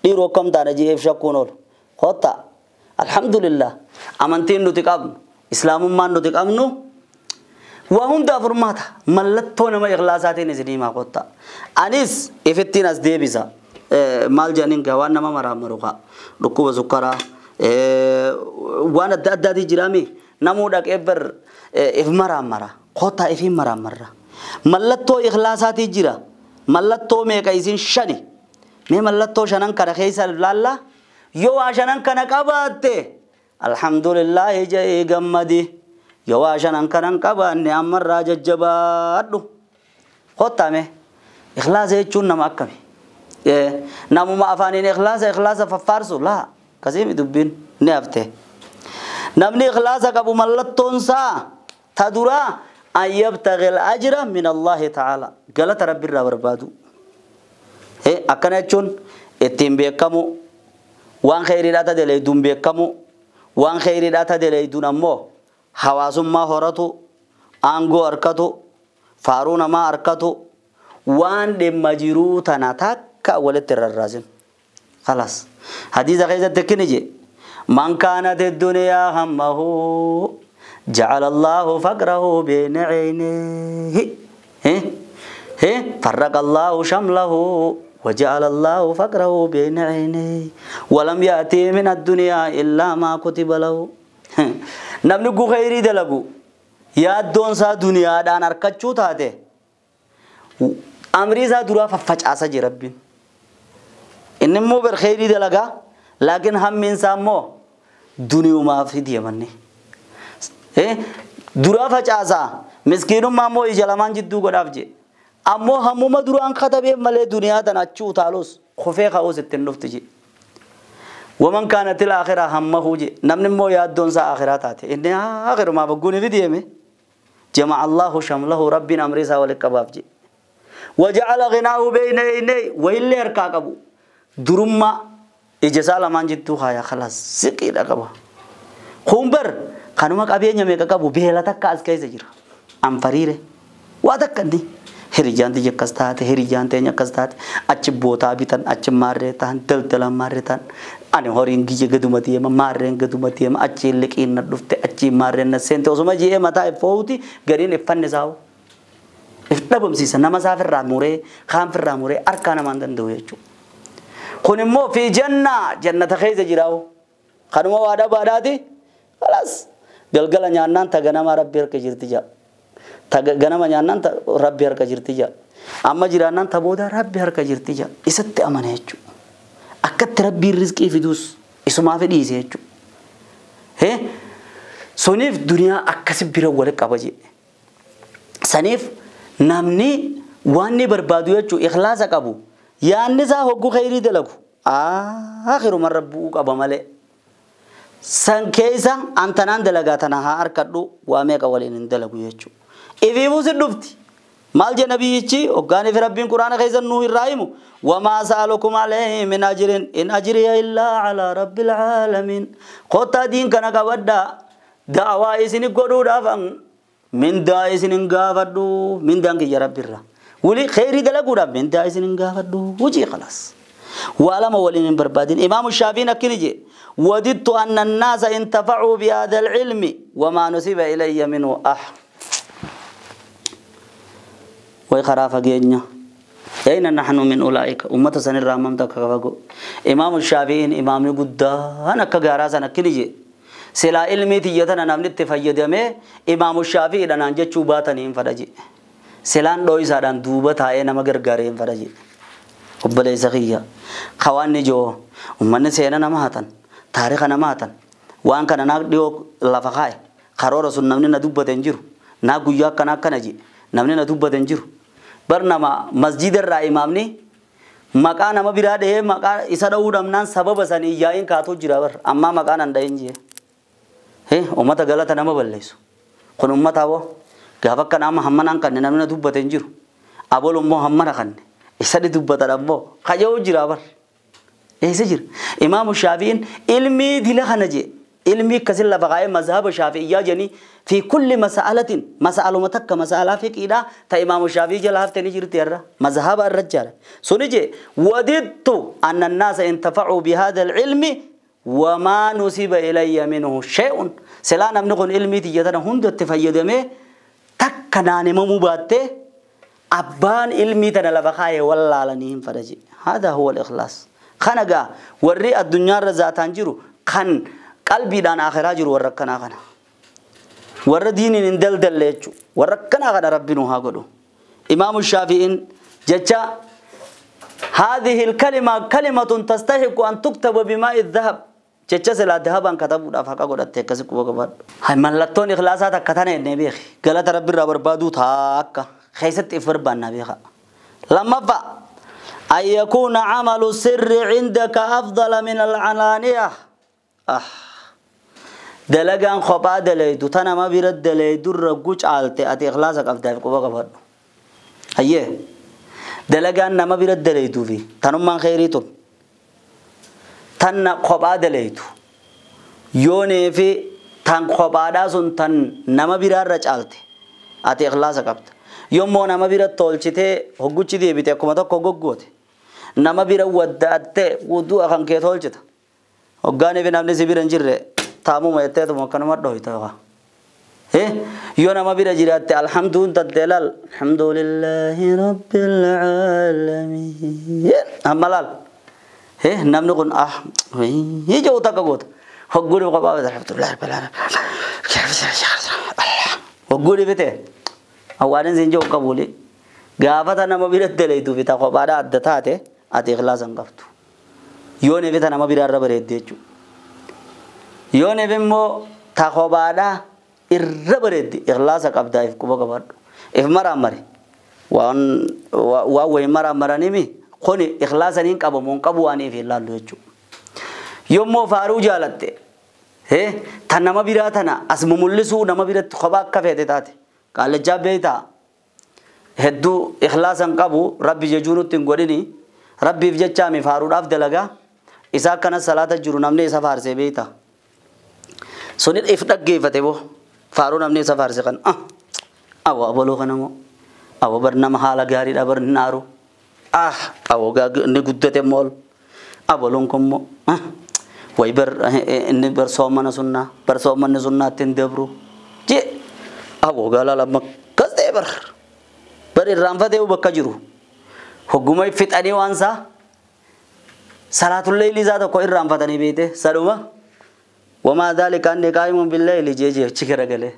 dhiiroo akkam taana jee if shakkuun oolu kottaa alhamdulillah amantiin nuti qabnu islaamummaan nuti qabnu waa hundaa furmaata mallattoo nama ikhlaasaatiin isin himaa kottaa. Anis ifittiin as deebisa maal jedhaniin gaa waan nama maraamaru kaa dhukkuba sukkaraa waan adda addaati jiraami namuu dhaqee bar if maraamara kottaa ifiin maraamarra mallattoo ikhlaasaatii jira mallattoo meeqa isin shani mee mallattoo shanan kana keessa laalla yoo waa shanan kana qabaatte alhamdulillaahi jedhee gammadi yoo waa shanan kana hin qabaanne ammarraa jajjabaadhu kottaa mee ikhlaasa jechuun nama akkami namuma afaaniin ikhlaasa ikhlaasa faffaarsu laa akkasii dubbiin ni hafte. Namni ikhlaasa qabu mallattoon isaa ta duraa an yabtaghi al-ajra min Allaahi ta'ala. Galata Rabbi irraa barbaadu. Akkana jechuun ittiin beekamu waan kheyriidhaa ta daleeyduun beekamu waan kheyriidhaa ta daleeyduun ammoo hawaasummaa horatu aangoo harkatu faaruu namaa harkatu waan dhimma jiruu tana takka walitti rarraasin. خلاص حديث keessatti akkini je من كانت الدنيا همه جعل الله فقره بين عينيه فرق الله شمله وجعل الله فقره بين عينيه ولم يأتي من الدنيا إلا ما كتب له. namni gu kheyrii dalagu yaaddoon isaa duniyaadhaan harkachuu taate amrii isaa duraa faffacaasa jira Rabbiin. Inni immoo bar kheyrii dalagaa laakiin hammiin isaa immoo duniyumaaf deemanne. Duraa facaasaa miskiinummaa immoo ija lamaan jidduu godhaaf je. Ammoo hammuma duraan katabeef malee duniyaa tana achi utaalus kufee ka'uus ittiin dhufti je. ومن كانت الآخرة همه جي نمن مو يادون سا آخرة تاتي إني آخر ما بقوني في ديمي جمع الله شمله ربنا أمريسا ولكباف جي وجعل غناه بين عينيه وإلا يركاكبو درما إجسال من جدو خايا خلاص سكي لكبا خمبر خانوما قبيا نميكا كبو بهلا تكا أسكي سجير أم فريره واتكني Hiriyaan tiyya akkas taate, hiriyaan teenya akkas taate, achi bootaa bitan, achi maarree ta'an, daldala maarree ta'an, ani horiin kiyya gaduma deema, maarreen gaduma deema, achi liqiin na dhufte, achi maarreen na seente, osuma ji'ee mataa ifooti gariin iffanni saa'u. If dhabamsiisa nama saafirraa muree, kaanfirraa muree, harkaa namaan danda'u jechuudha. Kun immoo fi jannaa jannata keessa jiraa'u. Kanuma waa dhabaadhaati. Khalaas galgala nyaannaan ta ganamaa Rabbi harka jirti jedha. Ganama nyaannaan Rabbi harka jirti jedha. Amma jiraannaan ta booda Rabbi harka jirti jedha. Isatti amane jechuudha. Akkatti Rabbiin rizqii fiduus isumaaf dhiise jechuudha. Suniif duniyaa akkasi bira wal qaba jedhe. Saniif namni waan ni barbaadu jechuudha ikhlaasa qabu. Yaanni isaa hogguu kheyrii dalagu. Aakhiruma Rabbuu qaba malee. San keessa antanaan dalagaa tana haa harkadhu waa meeqa waliin hin dalagu jechuudha. Ifiifuu si dhufti. Maal jedhe nabiyyichi hoggaan ifi Rabbiin Quraana keessa nuu irraa himu wamaa sa'alukum alayhi min ajrin in ajriya illaa alaa rabbil aalamiin. Kottaa diin kana qabadhaa da'awaa isin godhuudhaaf mindaa isin hin gaafadhu mindaan kiyya Rabbi irraa. Wuli kheyrii dalaguudhaaf mindaa isin hin gaafadhu hojii khalaas. Waa lama waliin hin barbaadin. Imaamu Shaafiin akkini jedhe وددت أن الناس انتفعوا بهذا العلم وما نسب إلي منه أحد. ويخرافة جينيا أين نحن من أولئك أمة سن الرحمن تكفقو إمام الشافعي إمام قدان كجارة سنكنيجي سلا علمي تيجتنا نمني تفيد مه إمام الشافعي دنا نجت شوباتني فرجي سلان دوي سادان دوبة هاي نمجر غارين فرجي قبل سخية خواني جو أمنا سينا نمهتن تاريخ نمهتن وان كان ناديو لفخاي خرور سن نمني ندوبة تنجرو ناقويا كنا كنجي نمني ندوبة تنجرو برنامج مسجد الرأي إمامني مكان ما بيراد مكان إسرائيل أمنان سبب سني ياين كاتو جرابر أما مكان عندين جي هه أمتا غلطة نما بليسو كن أمتا هو كهفك نام همنا كن نمنا دوبة تنجرو أبول أمه همنا كن إسرائيل دوبة ترامبو خجوا جرابر إيه سجر إمام الشافعي علمي دلها خنجي علمي كسل لبقاء مذهب الشافعية جني في كل مسألة مسألة متك مسألة في كده تا إمام الشافعي جل هفتني جرت يرى مذهب الرجال سنجي وددت أن الناس انتفعوا بهذا العلم وما نسب إلي منه شيء سلام نقول علمي تيجتنا هند تفيدمه تكنان ممباته أبان علمي تنا لبقاء والله لنهم فرجي هذا هو الإخلاص خنقا وري الدنيا رزاتان جرو خن قلبي دان آخرا جرو وركنا خنا ور دين اندل دل ليچو وركنا خنا ربي نوها قدو إمام الشافعي جچا هذه الكلمة كلمة تستحق أن تكتب بماء الذهب جچا سلا ذهبا كتبوا دافقا قدت تكسي كوبا كبار هاي ملتون إخلاصات كتانا النبي غلط ربي ربر بادو تاكا خيست إفربان نبيخا لما فا أن يكون عمل السر عندك أفضل من العلانية. Dalagaan kophaa dalaydu ta nama bira dalaydurra gucaalte ati ikhlaasa qabdaaf quba qabadhu. Hayyee dalagaan nama bira dalayduu fi tanummaan kheyrii tun tanna kophaa dalaydu yoonee fi tan kophaadhaa sun tan nama biraarra caalte ati ikhlaasa qabda. Yommuu nama bira tolchitee hogguchi deebite akkuma tokko goggoote nama bira waddaattee wudu'a kan kee tolchita. Hoggaanii fi namni si bira hin jirre taamuma jetteetuma akkanuma dhohita yookaan. Yoo nama bira jiraatte alhamduun tattee laal alhamdulillahi rabbil aalamiin amma laal. Namni kun ijoo takka goota. Hogguun kophaa bita alhamdulillahi rabbil aalamiin. Hogguun bite awwaalin siin jiru qabuuli. Gaafata nama bira dalaytu bita kophaadhaa adda taate ati ikhlaasa hin qabdu. Yoo ni bita nama biraarra bareedde jechuudha. Yoo ni immoo ta kophaadhaa irra bareedde ikhlaasa qabdaa if quba qabadhu. If maraamare waan waan wayii maraamaraniimi kuni ikhlaasa niin qabamu hin qabu waan if hin laallu jechuudha. Yommuu faaruu jaalatte tan nama biraa tana as mumullisuu nama biratti kophaa akka feete taate qaallechaa beektaa hedduu ikhlaasa hin qabu rabbi jejuu nutti hin godhini rabbiif jechaami faaruudhaaf dalagaa isaa akkana salaata jiru namni isa faarsee beektaa. Sunin if dhaggeeffate boo faaruu namni isa faarse kan awwa abaloo kana moo awwa bar nama haala gaariidha bar hin aaru awwa inni guddate mool abaloon kun moo way bar inni bar soomana sunnaa bar soomanni sunnaatti hin dabru jee awwa gaalaa lama akkas ta'e bar bar irraanfatee bakka jiru hogguma fixanii waan isaa salaatul leeyli isaa tokko irraanfatanii beekte saduma. وما ذلك أني قائم بالليل جيجي أشكر قاله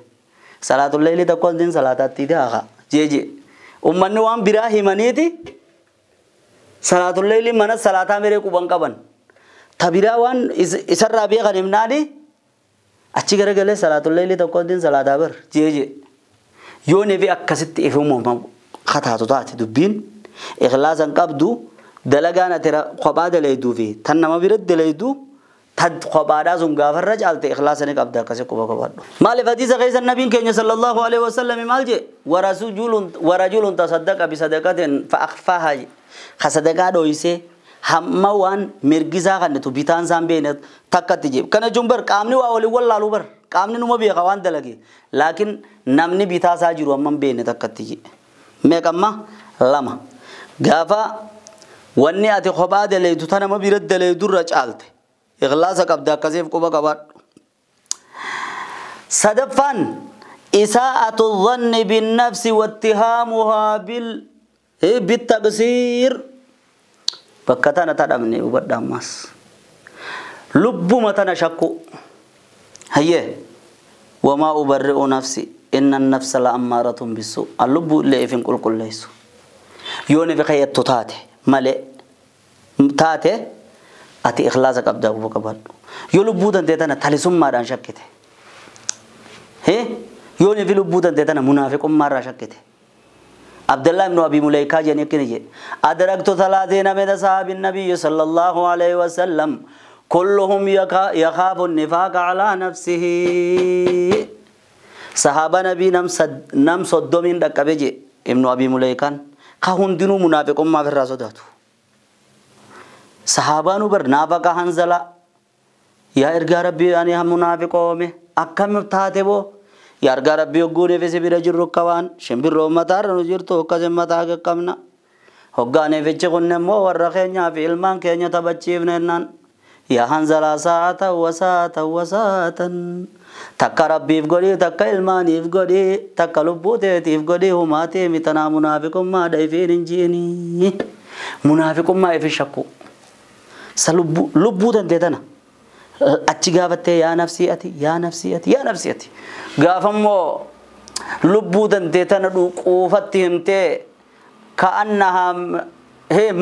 صلاة الليل تقول دين صلاة تيدا جيجي أمني وام براهي منيتي صلاة الليل من صلاة میرے کو بنکا بن تبیرا وان اسر رابع غنیم نادی أشكر قاله صلاة الليل تقول دين صلاة بر جيجي يوني في أكست إفهمهم خطأ تطاعت دبين إخلاصا قبضو دلقانا ترى قبادة ليدو فيه تنما برد ليدو tad kophaadhaa sun gaafarra caalte ikhlaasa ni qabda akkasii quba qabaadhu. Maaliif hadiisa keessa nabiin keenya sallallahu alaihi wasallam maal jee warajulun tasaddaqa bisadaqatin fa akhfaaha je ka sadaqaa dhoysee hamma waan mirgisaa kannitu bitaan isaan beene takkatti jee. Kana jechuun bar qaamni waa waliin wallaaluu bar qaamni numa beeka waan dalage laakiin namni bitaa isaa jiru amma hin beekne takkatti jee. Meeqa amma lama gaafa wanni ati kophaa dalaytu tana nama bira dalaydurra caalte. إخلاص قبضة كسيف قبا قبا صدفان إساءة الظن بالنفس واتهامها بالتقصير بكتانا تدمني وبداماس لب متنا شكو هيه وما أبرئ نفسي إن النفس لأمارة بالسوء اللب اللي في كل كل ليس يوني في خيط تاتي ملئ تاتي ati ikhlaasa qabdaa quba qabaadhu. Yoo lubbuu tantee tana talisummaadhaan shakkite. Yoo ni fi lubbuu tantee tana munaafiqummaarraa shakkite. Abdullah ibn Abi Mulaykaa jedhanii akkana jedhe. Adraktu thalaathiina min ashaabin nabiyyi sallallahu alayhi wa sallam kulluhum yakhaafu nifaaqa alaa nafsihi. Sahaaba nabii nam 30 dhaqqabe jedhe ibnu Abi Mulaykaan ka hundinuu munaafiqummaa ofirraa sodaatu. صحابانو بر نافقا هنزلا يا ارغا ربي اني هم منافقومه اكم تاتبو يا ارغا ربي غوني في سبيل جرو كوان شمبرو متار نجرتو كزم متا قمنا هغاني فيچ كن مو ور خينيا في المان كينيا تبچيفننان يا هنزلا ساعه وساعه وساعه تك ربي غوري تك الماني غوري تك لبوتي غوري هماتي متنا منافقوم ما دايفين انجيني منافقوم ما يفشكو lubbuu tantee tana achi gaafattee yaa nafsii ati yaa nafsii ati yaa nafsii ati gaafammoo lubbuu tantee tana quufatti himtee ka'annahaa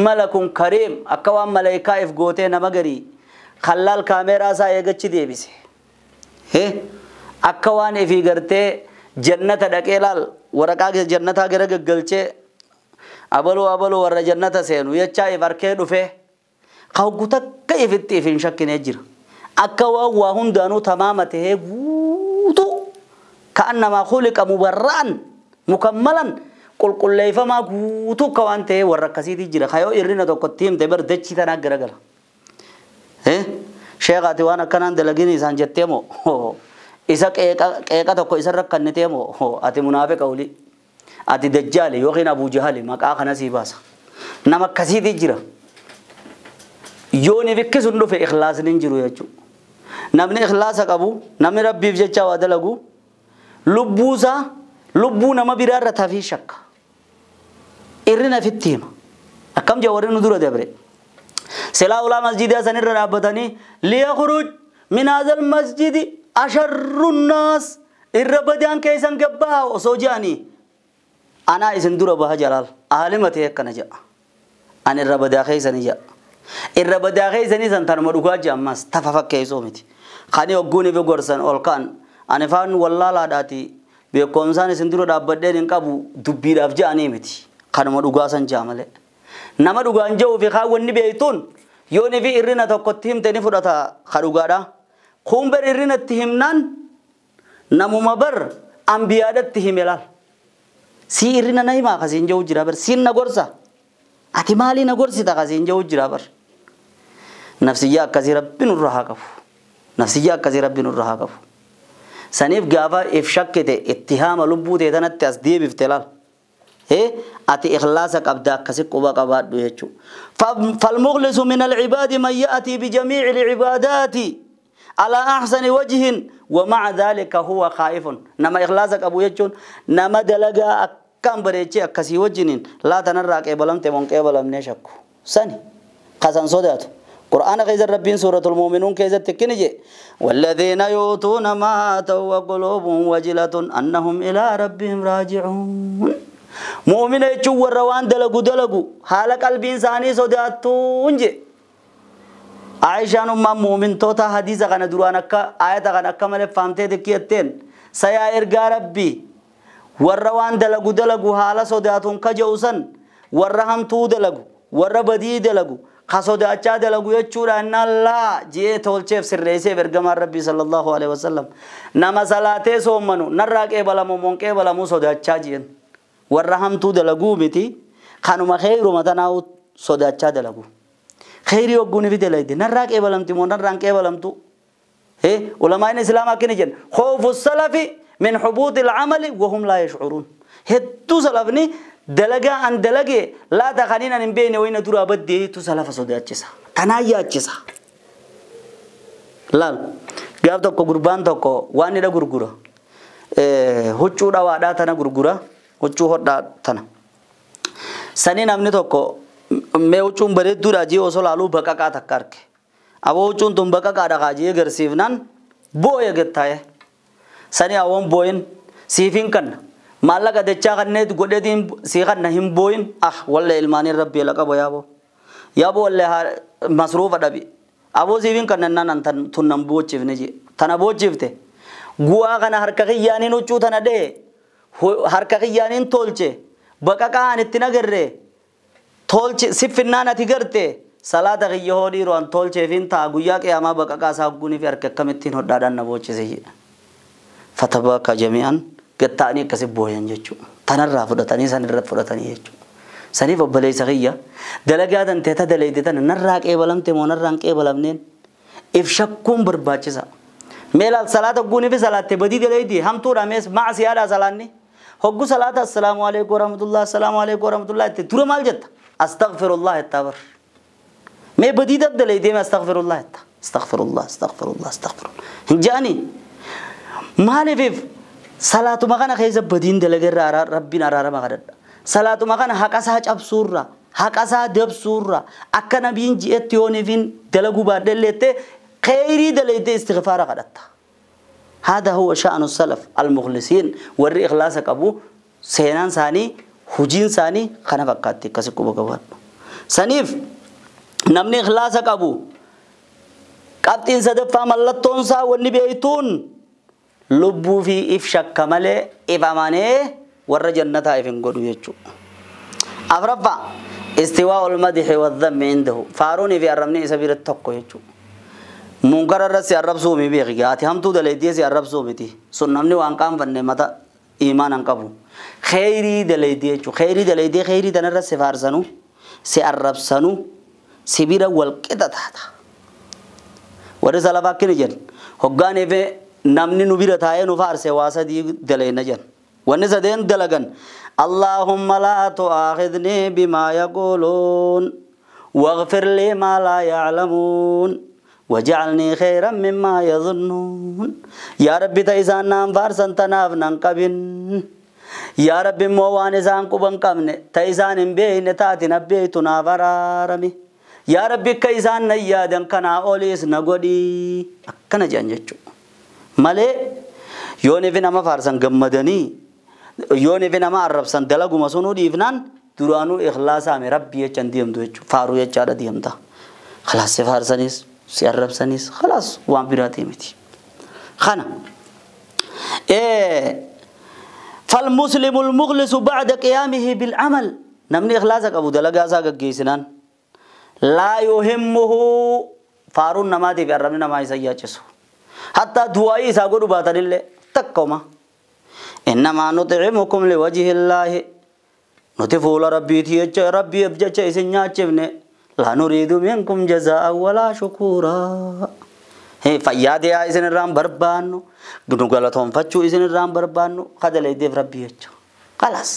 malakun kariim akka waan malaayikaa if gootee nama garii kallaal kaameeraa isaa eegachi deebise akka waan ifii gartee jannata dhaqee laal waraqaa jannataa gara gaggalchee abaluu abaluu warra jannata seenu jechaa if harkee dhufee. Kau takka ifitti ifin shakkinee jira. Akka waan waa hundaanuu tamaama tahee guutuu ka'annamaa khuliqa mubarra'an mukammalan qulqulleeffamaa guutuu akka waan ta'ee warra akkasiitii jira. Kayoo irrina tokkotti himte bar dachii tanaa garagala. Sheekhaati waan akkanaan dalagin isaan jettee moo isa qeeqa tokko isa rakkannitee moo ati munaafiqa olii ati dajjaali yookiin Abuu Jahali maqaa kana sii baasa. Nama akkasiitii jira. Yoo ni bikki sun dhufe ikhlaasni hin jiru jechuudha. Namni ikhlaasa qabu namni rabbiif jecha waa dalagu lubbuusaa lubbuu nama biraarra tafii shakka. Irrina fitti hima. Akkam jaa warri nu dura dabre. Silaa ulaa masjidaa sanirra dhaabbatanii liyakhruj min haadhal masjidi asharru nnaas irra badaan keessan gabbaha osoo jedhanii anaa isin dura baha jalaal aalima ta'e akkana jedha. Ani irra badaa keessanii jedha. Irra badaa keessanii san tanuma dhugaa jedha ammas tafa fakkeessoo miti. Kani hogguun ifi gorsan ol ka'an ani faan wallaalaadhaati beekumsaan isin dura dhaabbadheen hin qabu dubbiidhaaf jedhanii miti. Kanuma dhugaa san jedha malee. Nama dhugaan jedhuu fi kaawwanni beektuun yoo ni fi irrina tokkotti himte ni fudhata ka dhugaadha. Kun bar irrinatti himnaan namuma bar ambiyaadhatti hime laal. Si irrina na himaa kasiin jedhu jira bar siin na gorsa. Ati maalii na gorsita kasiin jedhu jira bar. Nafsiyyaa akkasii rabbi nurra haa qabu. Nafsiyyaa akkasii rabbi nurra haa qabu. Saniif gaafa if shakkite ittihaama lubbuu ta'e tanatti as deebifte laal. Ati ikhlaasa qabda akkasi quba qabaadhu jechuudha. Falmukhlisu min alcibaadi man ya'tii bijamiici alcibaadaati ala ahsani wajhin wa maca dhalika huwa khaa'ifun. Nama ikhlaasa qabu jechuun nama dalagaa akkaan bareechee akkasii wajjiniin laa tanarraa qeebalamte moo hin qeebalamnee shakku. Sani kasan sodaatu. قرآن غيظ ربين سورة المؤمنون كيزة تكنجي والذين يؤتون ما آتوا وقلوبهم وجلة أنهم إلى ربهم راجعون. مؤمن يجوا الروان دلقوا دلقوا حال قلب إنساني صداتون جي. عائشة نما مؤمن توتا حديثة غنا دروانك آية غنا كمل فهمتي دكيتين سيا إرجع ربي والروان دلقوا دلقوا حال صداتون كجوسن والرحم تو دلقوا والربدي دلقوا خصوداچا دلغو يچورا ان الله جي تولچف سريسه برغما ربي صلى الله عليه وسلم نما صلاته سومنو نراقه بلمو مونقه بلمو صداچا جين ورحمتو دلغو متي خانما خير متناو صداچا دلغو خير يوغوني في دلايد نراقه بلمتي مو نرانقه بلمتو هي علماء الاسلام اكن جن خوف السلف من حبوط العمل وهم لا يشعرون هتو سلفني دلقا أن دلقي لا تخلينا من بين وين درا بدي تسلف صداتشسا تناياتشسا لا قاب تكو قربان تكو واني لا غرغرة هچو دا وادا تنا غرغرة هچو هدا تنا سني نامني تكو مي هچون بري درا جي وصل علو بقاقا تكارك أبو هچون تم بقاقا دا جي غرسيفنان بوي گتاي سني أوم بوين سيفين كن maallaqa dachaa kanneen godheetiin sii kanna hin booyin ah walle ilmaanii rabbii la qabo yaaboo yaaboo walle masruufa dhabi aboo siifin kanna naan tunnan boochifne jee tana boochifte gu'aa kana harka kiyyaaniin huccuu tana dhee harka kiyyaaniin tolche baqaqaan itti nagarre tolche siffinnaan ati garte salaata kiyya hoo dhiiroo an tolcheefin ta'a guyyaa qiyaamaa baqaqaa isaa hogguunii fi harka akkamittiin hodhaadhaan na boochise jee fatabaaka jami'an gatta'anii akkasi booyan jechuudha. Tanarraa fudhatanii sanirra fudhatanii jechuudha. Saniif obboleessa kiyya dalagaa tantee ta dalayte tana narraa qeebalamte moo narraa hin qeebalamneen if shakkuun barbaachisa. Mee laal salaata hogguunii fi salaatte badii dalaydi hamtuudha mees macsiyaadha salaanni. Hoggu salaata assalaamu alaikum warahmatullah assalaamu alaikum warahmatullah itti dura maal jetta astaghfirullah itti bar. Mee badii dalayte mee astaghfirullah itti astaghfirullah astaghfirullah astaghfirullah hin jaani maaliif salaatuma kana keessa badiin dalagarraa rabbiin araarama kadhadha. Salaatuma kana haqa isaa cabsuurra, haqa isaa dabsuurra, akka nabiin ji'etti yooniifin dalaguu baadhelleette kheyrii dalaytee istighfaara kadhatta. هذا هو شأن السلف المخلصين warri ikhlaasa qabu seenaan isaanii hojiin isaanii kana fakkaatti akkasi quba qabaadhu. Saniif namni ikhlaasa qabu qabxiin sadaffaa mallattoon isaa wanni beeytuun lubbuu fi if shakka malee if amanee warra jannataa if hin godhu jechuudha. Afraffaa istiwaa ol madixi wadhammi indahu faaruunii fi arrabni isa biratti tokko jechuudha. Munkara irra si arrabsuu mi beeki ati hamtuu dalaydee si arrabsuu miti sun namni waan qaanfanne mata iimaan hin qabu kheyrii dalaydee jechuudha kheyrii dalaydee kheyrii tanarra si faarsanu si arrabsanu si bira wal qixa taata warri salafaa akkini jedhan hoggaan efe namni nu bira taa'ee nu faarse waa sadii dalayna jedhan wanni sadeen dalagan اللهم لا تؤاخذني بما يقولون واغفر لي ما لا يعلمون وجعلني خيرا مما يظنون يا ربي تيسان نام فارسن تناف ننقبن يا ربي موان إسان قبن قمن تيسان بين تاتي نبيتنا فرارمي يا ربي كيسان نيادن كنا أوليس نقودي أكنا جانجتشو مالي يوني في نما فارسن قمدني يوني في نما عربسن دلقو مسونو ديفنان درانو إخلاصا من ربي يچن ديم دوچو فارو يچارا ديم تا خلاص فارسنيس si arrabsanis خلاص waan biraatii miti kana فالمسلم المخلص بعد قيامه بالعمل namni ikhlaasa qabu dalagaa isaa gaggeessinaan لا يهمه faaruun namaatiif arrabni namaa isa yaachisu hattaa du'aa'ii isaa godhu baatanillee takkoma إنما نطعمكم لوجه الله nuti fuula rabbiiti jecha rabbiif jecha isin nyaachifne لا نريد منكم جزاء ولا شكورا هي فيادي إذن الرام بربانو نقالتهم فتشو إذن الرام بربانو خد ليدي في ربي يتشو خلاص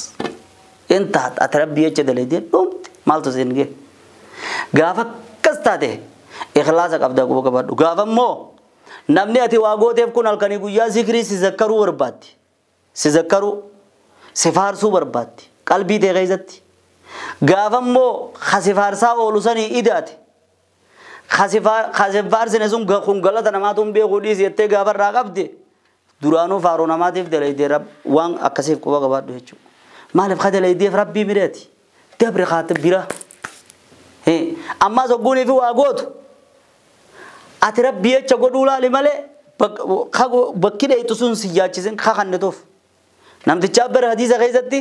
انتهت أتربي يتشو دليدي قمت مالتو سينجي غافة كستاته إخلاصك أبدا قبو كبادو غافة مو نمني أتي واغوتيف كون الكني قويا ذكري سيذكرو برباتي سيذكرو سفارسو برباتي قلبي تغيزتي gaafa immoo khasifaarsaa oolu sanii idaate khasifaarsine sun kun galata namaatu hin beeku dhiisi jettee gaafa irraa qabde duraanuu faaruu namaatiif dalaydee waan akkasiif quba qabaadhu jechuudha. Maaliif ka dalaydeef rabbii mireeti dabre kaate bira ammas hogguunii fi waa gootu ati rabbii jecha godhuu laali malee bakki dheeytu sun si yaachisin kakannituuf namtichaa bara hadiisa keessatti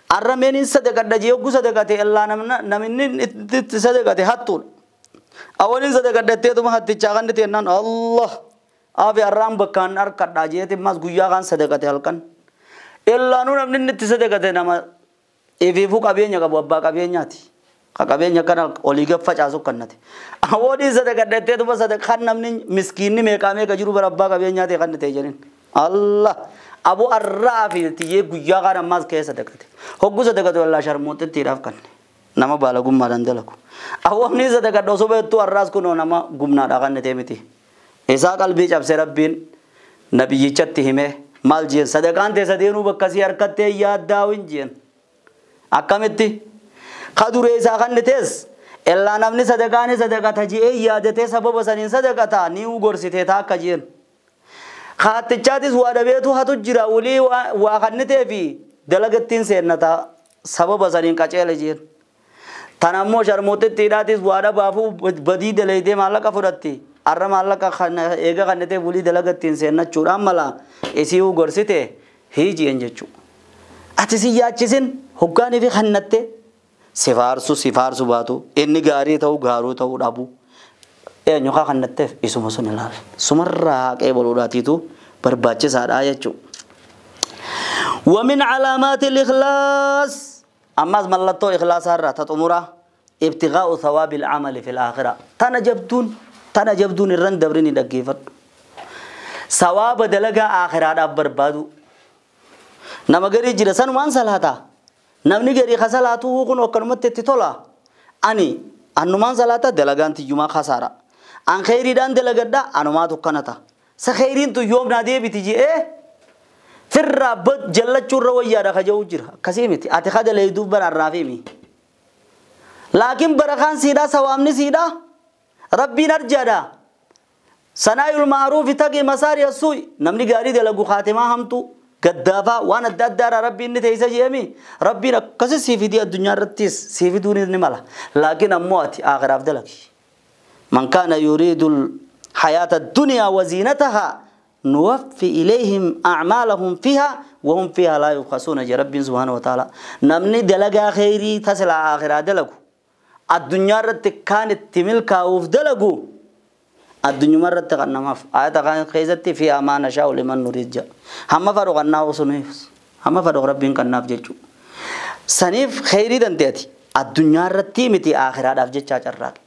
arrameen hin sadaqadha jee hogguu sadaqate illaa namni itti sadaqate hattuudha. Awwaliin sadaqadhatteetuma hattichaa kan ta'e Allah aafi arraan bakkaan harkadhaa jeeti ammas guyyaa kan sadaqate halkan. Illaa nu namni itti sadaqate nama ifiifuu qabeenya qabu abbaa qabeenyaati. Ka qabeenya kana olii gad facaasu kannate. Awwaliin sadaqadhatteetuma sadaqan namni miskiinni meeqaa meeqa jiru bara abbaa qabeenyaati kan ta'e jedhin. Allah abu arraa fi tiyyee guyyaa kan ammas keessa sadaqate. Hogguu sadaqate wallaa sharmuuxittiidhaaf kanne nama baalagummaadhaan dalagu. Awwaamni sadaqadha osoo beektuu arraas kunoo nama gumnaadhaa kanne ta'e miti. Isaa qalbii cabsee rabbiin nabiyyichatti himee maal jeen sadaqaan ta'e sadeenuu bakka sii harkattee yaaddaawin jeen. Akkamitti kaduree isaa kanne ta'es illaa namni sadaqaan sadaqata je'ee yaadatee sababa saniin sadaqata ni gorsitee taakka jeen. Haattichaatis waa dhabeetu hatu jira walii waa kannitee fi dalagattiin seennataa sababa saniin qaceele jeen. Tan ammoo sharmuuxittiidhaatis waa dhabaafuu badii dalaydee maallaqa fudhatti. Arra maallaqa eega kannitee bulii dalagattiin seennachuudhaan mala isii gorsite hiijien jechuudha. Ati si yaachisin hoggaanii fi kannatte si faarsu si faarsu baatu inni gaarii ta'uu gaaruu ta'uu dhabu. Eenyu kaa kannatteef isuma sun ilaala. Sumarraa haqee boluudhaatiitu barbaachisaadha jechuudha. ومن علامات الإخلاص أما ملتو إخلاص هرة تطمرة ابتغاء ثواب العمل في الآخرة تنا جبدون الرن دبرني دقيفت ثواب دلقا آخرة بربادو نما غري جرسان وان صلاتا نمني غري خسلاتو كن وكنمت تتولا أني أنمان صلاتا دلقان تيجما خسارة أن خيري دان دلقدا أنما تكنتا سخيرين تو يوم نادي بتجي إيه firra bad jallachuu wayyaadha kaja'u jira akkasii miti ati kada leeyduuf bara arraafeemi laakiin barakaan siidhaa sawaabni siidhaa rabbiin arjaadha sanaayul ma'ruufi taqi masaari assuuy namni gaarii dalagu kaatimaa hamtu gaddaafaa waan adda addaadha rabbiin ni teeysa jeemi rabbiin akkasi sii fidii addunyaa irrattis sii fiduun ni mala laakiin ammoo ati aakhiraaf dalagi man kaana yuriidu الحياة الدنيا وزينتها نوفي إليهم أعمالهم فيها وهم فيها لا يبخسون يا رب سبحانه وتعالى نمني دلقا خيري تصل آخرة دلقو الدنيا رت كانت تملكا وف دلقو Addunyuma irratti kannamaaf ayata kan keessatti fi amaana shaa'u liman nuriid jedha. Hamma fadhu kannaa osoo nuuf hamma fadhu rabbiin kannaaf jechuudha. Saniif kheyrii dandeeti addunyaa irratti miti aakhiraadhaaf jechaa carraaqe.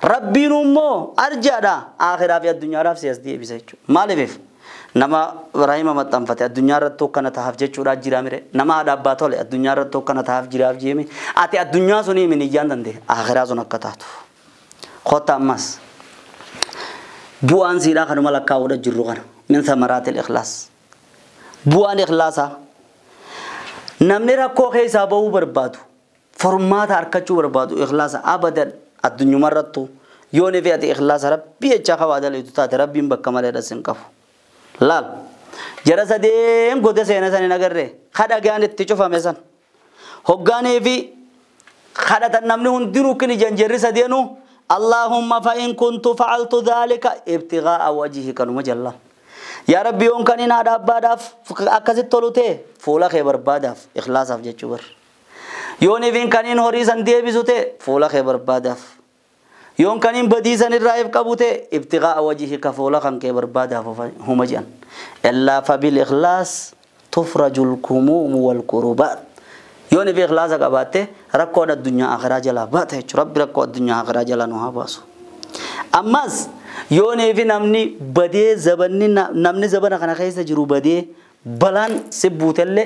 Rabbiin immoo arjaadha aakhiraa fi addunyaadhaaf si as deebisa jechuudha. Maaliif nama rahima maxxanfate addunyaa irratti hokkana tahaaf jechuudha jira mire nama haadha abbaa tole addunyaa irratti hokkana tahaaf jiraaf jeeme ati addunyaa sunii miniyyaan dandee aakhiraa sun akka taatu. Kota ammas bu'aan siidhaa kanuma lakkaa'uudha jirru kana min thamaraatil ikhlaas. Bu'aan ikhlaasaa namni rakkoo keessaa bahuu barbaadu formaata harkachuu barbaadu ikhlaasa abadan addunyuma irrattu yoo ni fe'ate ikhlaasa rabbii jechaa qabaa daleetu taate rabbiin bakka malee sin qabu. Laal jara sadeen goda seena san hin agarree kadhagaan itti cufame san hoggaanii fi kadhatan namni hundinuu kini janjarri sadeenuu اللهم فإن كنت فعلت ذلك ابتغاء وجهك المجلى يا ربي يوم كان إن هذا بعد أكزت تلوته فولا خبر بعد إخلاص أفجع جبر يوني فين كان إن هوريزن دي بيزوته فولا خبر بعد يوم كان إن بديزن الرائف كبوته ابتغاء وجهك فولا خن خبر بعد هم جان إلا فبالإخلاص تفرج الكموم والكربات يوني في إخلاص قباته ركود الدنيا آخرة جلا باته رب ركود الدنيا آخرة جلا نوها باسو أماس يوني في نمني بدي زبني نمني زبنا خنا خيسة جرو بدي بلان سبوت اللي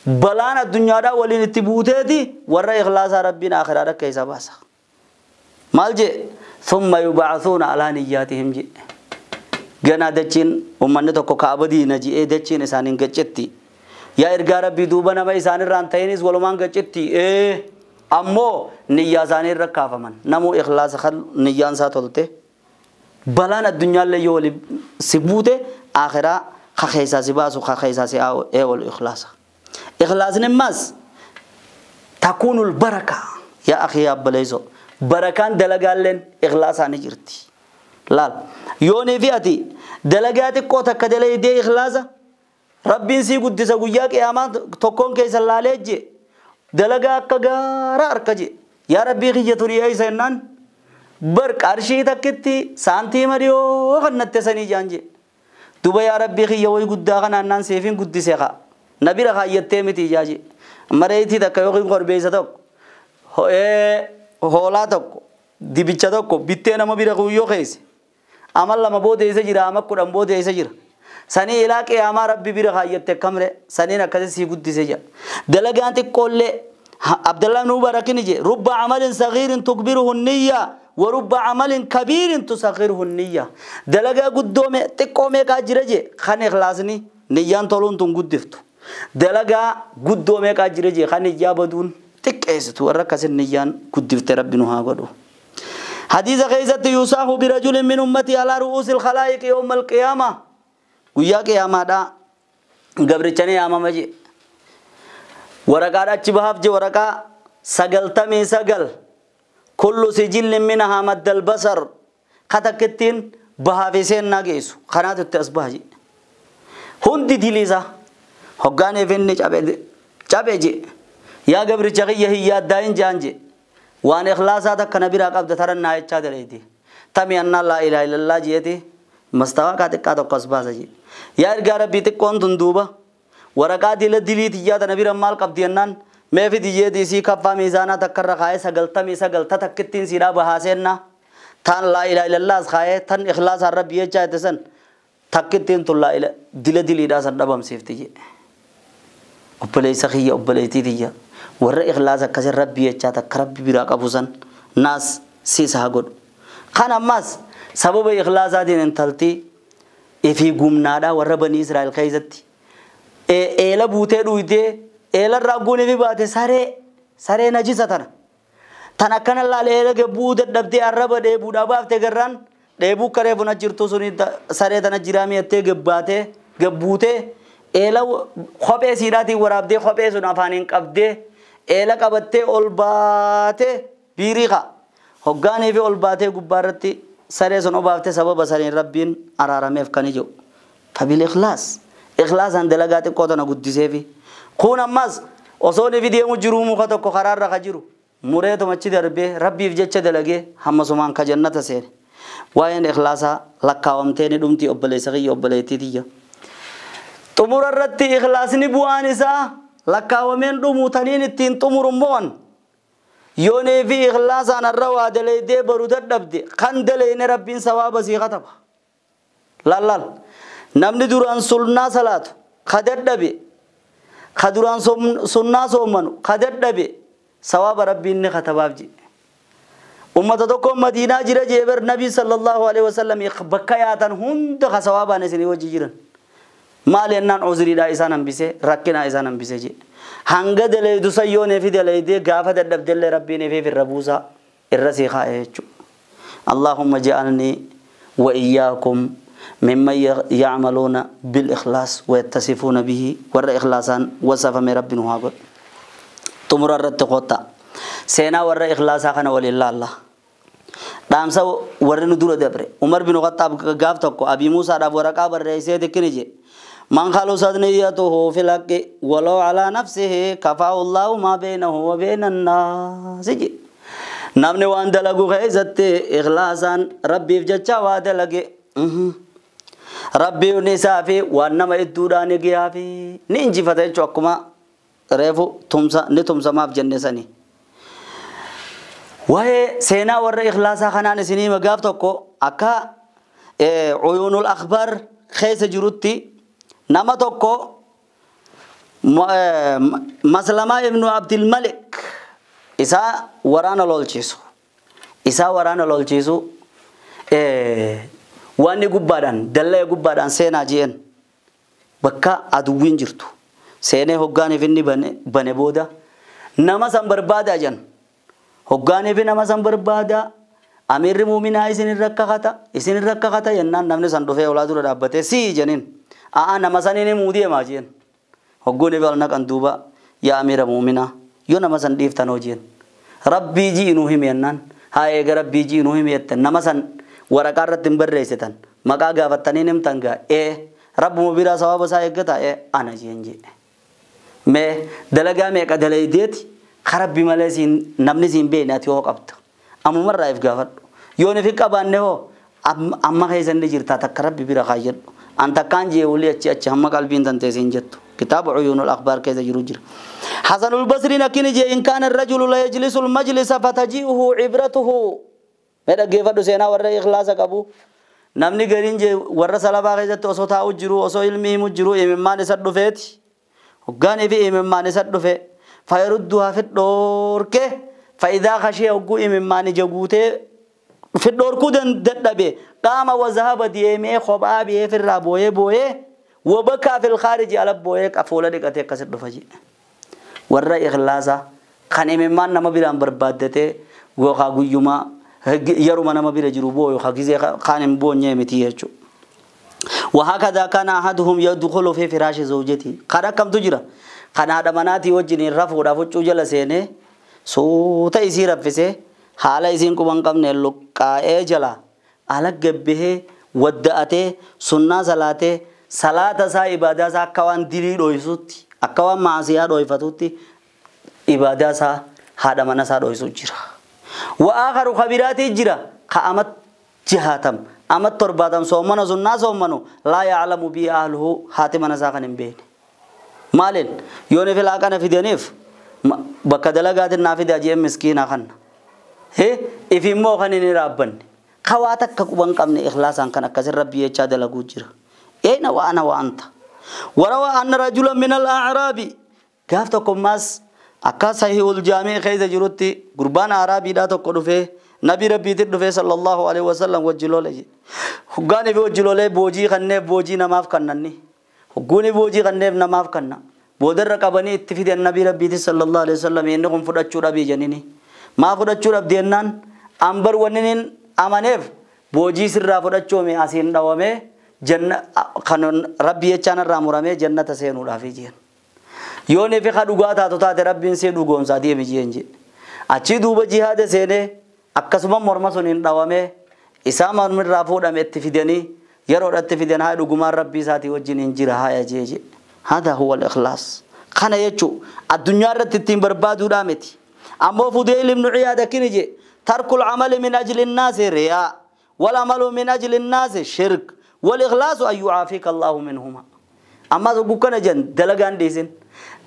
بلان الدنيا دا ولين تبوته دي ورا إخلاص ربنا آخرة ركيسة باسا مالجي ثم يبعثون على نياتهم جي جنا دچين ومن تكو كعبدي نجي دچين إسانين گچتي يا إرجع ربي دوبنا ما إنسان الرانتينيز ولو ما نجتي إيه أمو نيازان الركافة من نمو إخلاص خل نيان ساتولته بلان الدنيا اللي يولي سبوته آخرة خخيسة سباس وخخيسة سأو إيه والإخلاص إخلاص نماز تكون البركة يا أخي يا بليزو بركان دلقالين إخلاص هنجرتي لا يوني فياتي دلقاتي كوتا كدلي دي إخلاصه ربين سي قدس قياك يا مان تكون كيس اللالج دلقا كغارا أركجي يا ربي خي توري أي سنان برك أرشي تكتي سانتي مريو خنت سني جانجي دوبا يا ربي خي يوي قدا خنان سيفين قدسها نبي رخا يتمتي جاجي مريتي تكيو قربيسا تك هولا تك ديبيچا تك بيتنا ما بيرخو يو خيس عمل لما بودي سجرا عمل كودم بودي سجرا سني إلى قيامة ربي برخايته كمره سني نكذ سيقود ديسجا دلقانتي كل عبد الله بن مبارك نجي رب عمل صغير تكبره النية ورب عمل كبير تصغره النية دلقا قدومه تقومه كاجرجي خن إخلاصني نيان تولون تنقدفتو دلقا قدومه كاجرجي خن إجابدون تكيستو وركس النيان قدفت ربي نها قدو حديث غيزة يصاح برجل من أمتي على رؤوس الخلائق يوم القيامة guyyaa qiyaamaadha gabrichanii yaamama je waraqaadha achi bahaaf je waraqaa 99 kullu sijillin minhaa maddal basar katakkittiin bahaaf iseen geessu kanaatu itti as baha je hundi diliisa hoggaaniif inni cabe je yaa gabricha kiyya hin yaaddaayin jean je waan ikhlaasaa takka na biraa qabda tarannaa jechaa daleeti tami annaa laa ilaaha illallah jeeti مستوى كاتك كاتو قصبا سجي يا إرجع ربي تكون تندوبة ورقة دل دليت يا تنبي رمال قبضينان ما في دي دي سي كفا ميزانا تكرر خايس غلطة ميسا غلطة تكتين سيرا بحاسنا تان لا إله إلا الله خايس تان إخلاص الرب يجا تسن تكتين تلا إلى دل دليت أصلا دبم سيفتي أبلي سخية أبلي تيجي ور إخلاص كسر ربي يجا تكرب بيراك أبوسن ناس سيسها قد خان ماس سبب إخلاص دين انتلتي إفي قمنا ورا بني إسرائيل خيزتي إيلا بوتي دويتي إيلا راقوني في باتي ساري ساري نجيسة تنا تنا كان الله ليلا جبود دبتي الرب ديبو دابا افتكران ديبو كريفو نجرتو سوني ساري تنا جرامي اتي جباتي جبوتي إيلا خبئ سيراتي ورابدي خبئ سنافانين قبدي إيلا قبتي أولباتي بيريخا هقاني في أولباتي قبارتي سري سن أبافته سبب سرين ربين أرارميف كنيجو فبالإخلاص إخلاص عند دلقات قوتنا قدسه في كون أماس أصوني في ديمو جرومو خطو قرار رخجرو مريتو مچي دربه ربي في جچ دلگه هم سمان کا جنت سير Waa'een ikhlaasaa lakkaawamtee ni dhumti obboleessa kiyya obboleettii tiyya. Xumura irratti ikhlaasni bu'aan isaa lakkaawameen dhumu taniin ittiin xumuru immoo yoonii fi ikhlaasaan har'a waa dalaydee baru dadhabde kan dalayne rabbiin sawaaba sii kataba. Laal namni duraan sunnaa salaatu ka dadhabe ka duraan sunnaa soomanu ka dadhabe sawaaba rabbiin ni katabaaf jedhe. Ummata tokko Madiinaa jira jeeber Nabii sallallahu alaihi wasallam bakka yaatan hunda ka sawaabaan isinii wajji jiran. Maal jennaan uzriidhaa isaan hambisee rakkinaa isaan hambisee jedhe. Hanga dalaydu sayyoonee fi dalaydee gaafa dadhabdellee rabbiin ifeef irra buusaa irra sii kaa'e jechuudha. Allahumma ja'alnii wa iyyakum mimman ya'maluuna bil ikhlaas wa yattasifuuna bihi warra ikhlaasaan wasafame rabbi nu haa godhu. Xumura irratti kottaa. Seenaa warra ikhlaasaa kana waliin laalla. Dhaamsa warri nu dura dabre. Umar bin Khattaab gaaf tokko Abii Muusaadhaaf waraqaa barreessee tikkini jedhe. من خلصت نيته في الحق ولو على نفسه كفاه الله ما بينه وبين الناس. نمني وان دلقو خيزتي إخلاصا ربي في جتشا ودلقي ربي ونسافي وانما إدوداني قيافي نينجي فتاة شوكما ريفو تمسا نتمسا ما في جنة سني. وهي سينا ور إخلاصا خنان سنين مقافتكو أكا عيون الأخبار خيس جروتي nama tokko Maslamaa ibnu Abdul Malik isaa waraana lolchiisu wanni gubbaadhaan dallee gubbaadhaan seenaa jeen bakka aduwwiin jirtu seenee hoggaaniif inni bane booda nama san barbaadaa jan hoggaaniif nama san barbaadaa amiirri muuminaa isin irra kakata jennaan namni san dhufee olaa dura dhaabbatee sii janiin a'a nama saniin himuu deemaa jeen hoggoon ebaal naqan duuba yaa amiira muuminaa yoo nama san dhiiftan hoo jeen rabbii ji'inuu himi jennaan haa eega rabbii ji'inuu himi jettan nama san waraqaa irratti hin barreessitan maqaa gaafattaniin himtan gaa ee rabbuma biraa sababa isaa eeggata ee ana jeen jedhe mee dalagaa meeqa dalaydeeti karabbi malee siin namni siin beekne ati hoo qabda ammumarraa if gaafadhu yoo ni fi qabaanne hoo amma keessa inni jirtaa takka rabbi bira kaayyadhu أنت كان جي ولي أتش أتش هم قلبين تنتسين جتو كتاب عيون الأخبار كذا جرو حسن البصري نكين جي إن كان الرجل لا يجلس المجلس فتجيئه عبرته ماذا كيف دوسينا ورا إخلاصك أبو نمني قرين جي ورا سلفا كذا أصوات أجرو أصو علمي مجرو إمام نسد فيت وكان في إمام نسد في فيردها في الدور كه فإذا خشي أقو إمام نجوته في الدور كودن ددبه قام وذهب ديمه خبا به في الرابويه بويه وبكى في الخارج على بويه كفوله دقته كسد فجي ورا إخلاصا كان إمام نما بيران بربادته وخا غيوما يرما نما بير جرو بويه خا كان بونيه متي وهكذا كان أحدهم يدخل في فراش زوجته كان كم تجرا كان هذا مناتي وجني رفو رفو جلسينه سوتا يصير رفسه haala isiin quban qabne luqqaa'ee jala ala gabbihee wadda'atee sunnaa salaatee salaata isaa ibaadaa isaa akka waan dilii dhoysutti akka waan maasiyaa dhoyfatutti ibaadaa isaa haadha mana isaa dhoysu jira. Wa'aakaru kabiraatii jira ka amat jihaatam amat torbaatam soomana sunnaa soomanu laa ya'lamu bii ahluhu haati mana isaa kan hin beekne. Maaliin yoon ifi laaqana fidaniif bakka dalagaatiin naa fidaa jeen miskiinaa kanna. Ifimmoo kan inni raabbanne kawaa takka quban qabne ikhlaasaan kan akkasin rabbii jechaa dalaguu jira. Eena wa ana wa anta. Warawa anna rajulan min al-a'raabi gaaf tokko ammaas akka sahihul jaamii keessa jirutti gurbaan araabiidhaa tokko dhufee nabi rabbiitti dhufee sallallahu alaihi wasallam wajji loole jedhe. Hoggaan ifi wajji lolee boojii kanneef boojii namaaf kannanni. Hogguuni boojii kanneef namaaf kanna. Boodarra qabanii itti fidan nabi rabbiitti sallallahu alaihi wasallam inni kun fudhachuu dhabii jennini. ما fudhachuu dhabde jennaan ambar wannin amaneef boojii sirraa fudhachuume asiin dhawame janna kan rabbi jechaan irraa muramee jannata seenuudhaaf jeen. Yoon ifi ka dhugaa taatu taate rabbiin see dhugoomsaa deemi jeen jedhe. Achii duuba jihaada seenee akkasuma morma sun hin dhawame isaa mormirraa fuudhame itti fidanii yeroodhatti fidan haa dhugumaan rabbii isaatii wajjin hin jira haa jee jedhe. Hada huwa al-ikhlaas. Kana jechuu addunyaa irratti ittiin barbaaduudhaa miti. أما فضيل بن عياد كنجي ترك العمل من أجل الناس رياء والعمل من أجل الناس شرك والإخلاص أن يعافيك الله منهما. أما زوجك جن دلعان ديسن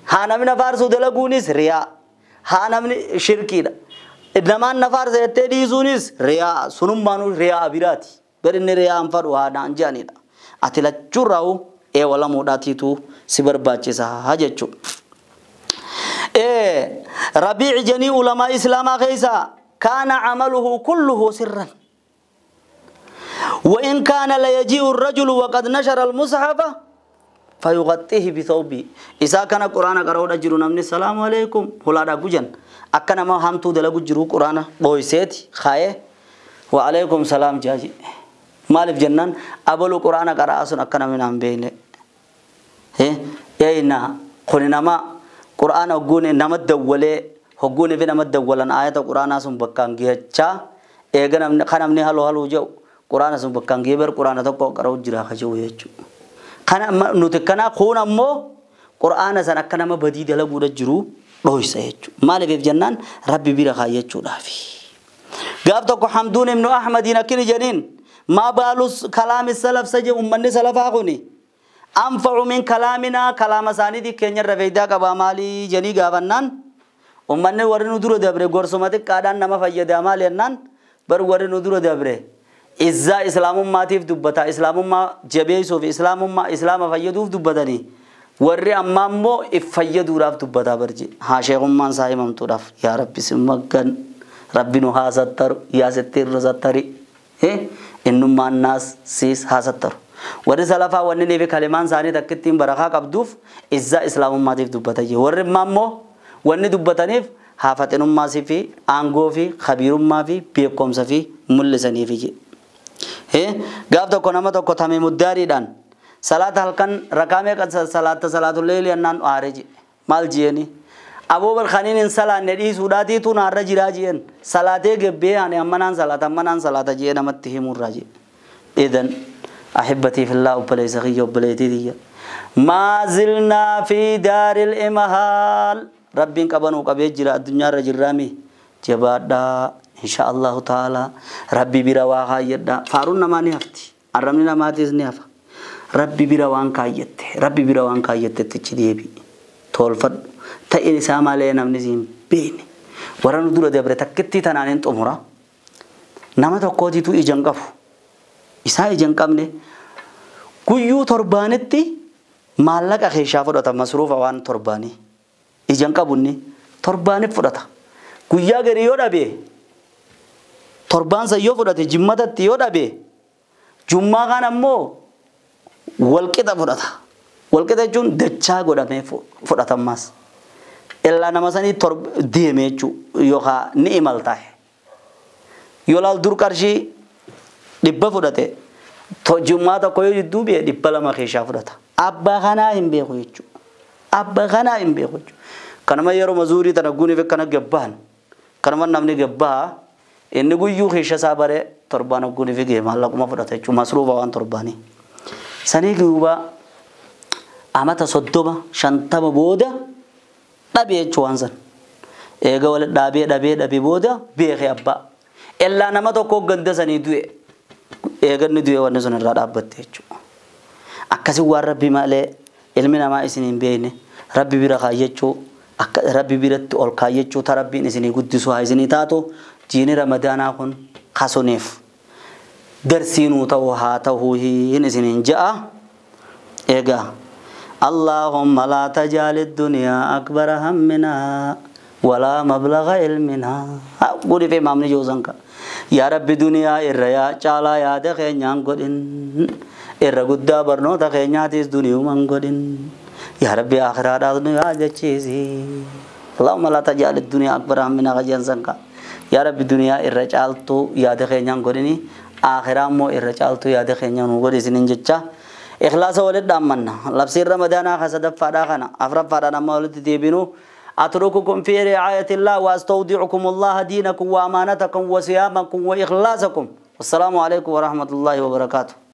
هانا من فارسو دلعونيس رياء هانا من شركي إنما نفارس يتديسونيس رياء سنوم مانو رياء بيراتي برين رياء أنفر وهذا أنجاني أتلا چوراو إيه ولا موداتي تو سبر باتشي هاجتشو. إيه ربيع جني علماء إسلام خيسا كان عمله كله سرا وإن كان ليجيء الرجل وقد نشر المصحف فيغطيه بثوبه. إذا كان قرآن قرأوا أجروا نمني السلام عليكم هلا رجوجن أكن ما هم تو دلقوا جرو قرآن بويسيت خاية وعليكم سلام جاجي مالف جنان أبلو قرآن قرأ أصلا أكن من هم بينه إيه إيه قلنا ما قرآن هجون نمد دولة هجون في نمد دولة آية القرآن أصلا بكان جيتشا إيه جنم خنم نهالو هالو جو قرآن أصلا بكان جيبر قرآن تقوى قرأوا جرا خجوا يجوا خنا نتكنا خونا مو قرآن سنكنا ما بدي دلقوا رجرو رويس يجوا مالف في جنان ربي بيرخا يجوا رافي قابتك حمدون ابن أحمد نكين جنين ما بالوس كلام السلف سجى أمني سلف أغني أنفع من كلامنا كلام ساني كينيا رفيدا كبامالي جني غافنان أمني ورنو درو دبره غورسوماتي كادان نما فيدا مالي نان بر ورنو درو دبره إزا إسلام ما تيف دبتا إسلام ما جبيسو في إسلام ما إسلام فيدوف دبتني وري أمامو إفيدو راف دبتا برجي ها شيخ من صاحب ممتو راف يا ربي سمكن ربي نو هاستر يا ستير رزتري إيه إنما الناس سيس هاستر وري سلفا ونني في كلمان ساني تكتين بركة قبضوف إزا إسلام ما تيف دبتا جي وري مامو وني دبتنيف هافتن ما سيفي أنغو في خبير ما في بيكم سفي ملسني في جي إيه قابض كنما تو كتامي مداري دان صلاة هلكن ركامة قد صلاة صلاة الليل أنان آرجي مال جيني أبو بكر خانين إن صلاة ندي سوداتي تو نار جراجين صلاة جبيه أنا أمنان صلاة أمنان صلاة جينا متهم الراجي. إذن أحبتي في الله وبلي سخي وبلي تدي ما زلنا في دار الإمهال ربي قبنو قبي جرا الدنيا رجل رامي جبادا إن شاء الله تعالى ربي برواها يدا فارون ما نهفتي أرمنا ما تزنيفا ربي بروان كايت ربي بروان كايت تجديبي تولفد تأني سامع لنا من زين بين ورانو دور دبر تكتي تنانين تأمرا نما تقودي تو إجنقف إسا إجنقمني كيو تربانتي مالك أخي شافرة مصروف وان ترباني إجنقبني ترباني فرتا كيا غريو دبي تربان سيو فرتا جمّة تيو دبي جمّة كان أمو والكتا فرتا والكتا جون دچا غدامه فرتا ماس إلا نمسني ترب ديمه يوخا نعمل تاه يولال دور كرشي دبّا فرته تو جمعة تا کوئی دوبی دبّا لما خیشا فرتا أبا خنا هم بيخويچو أبا خنا هم بيخويچو كنما يرو مزوري تنقوني في كنا جبان كنما نمني جبا إنه يو خیشا سابره تربانو گونی في گیم الله کما فرته چو مصروف وان تربانی سنی گوبا أما تصدما شنطة بودا دبي چوانزن إيجا ولا دبي دبي دبي بودا بيخي أبا إلا نما تو كوك غند سني دوي إيجا ندوي ونزن الرد أبتة چو أكاسي وار ربي ماله علمنا ما إسنين بينه ربي بيرا خاية چو ربي بيرا أول خاية چو تربي نسني قدسوا هاي تاتو جيني رمضان أكون خاصونيف درسينو تو هاتو هي نسنين جاء إيجا اللهم لا تجعل الدنيا أكبر همنا ولا مبلغ علمنا قولي في مامني جوزنك يا رب دنيا إريا چالا يا دخينيان قدن إر قد برنو دخينياتيس دنيا من قدن يا رب آخرات دنيا جچيزي اللهم لا تجعل الدنيا أكبر همنا غجان زنك يا رب دنيا إر چالتو يا دخينيان قدني آخرات مو إر چالتو يا دخينيان قدن جچا إخلاص ولد دامنا لبسير رمضان خسد فداخنا أفرب فدانا مولد ديبينو أترككم في رعاية الله وأستودعكم الله دينكم وأمانتكم وصيامكم وإخلاصكم والسلام عليكم ورحمة الله وبركاته.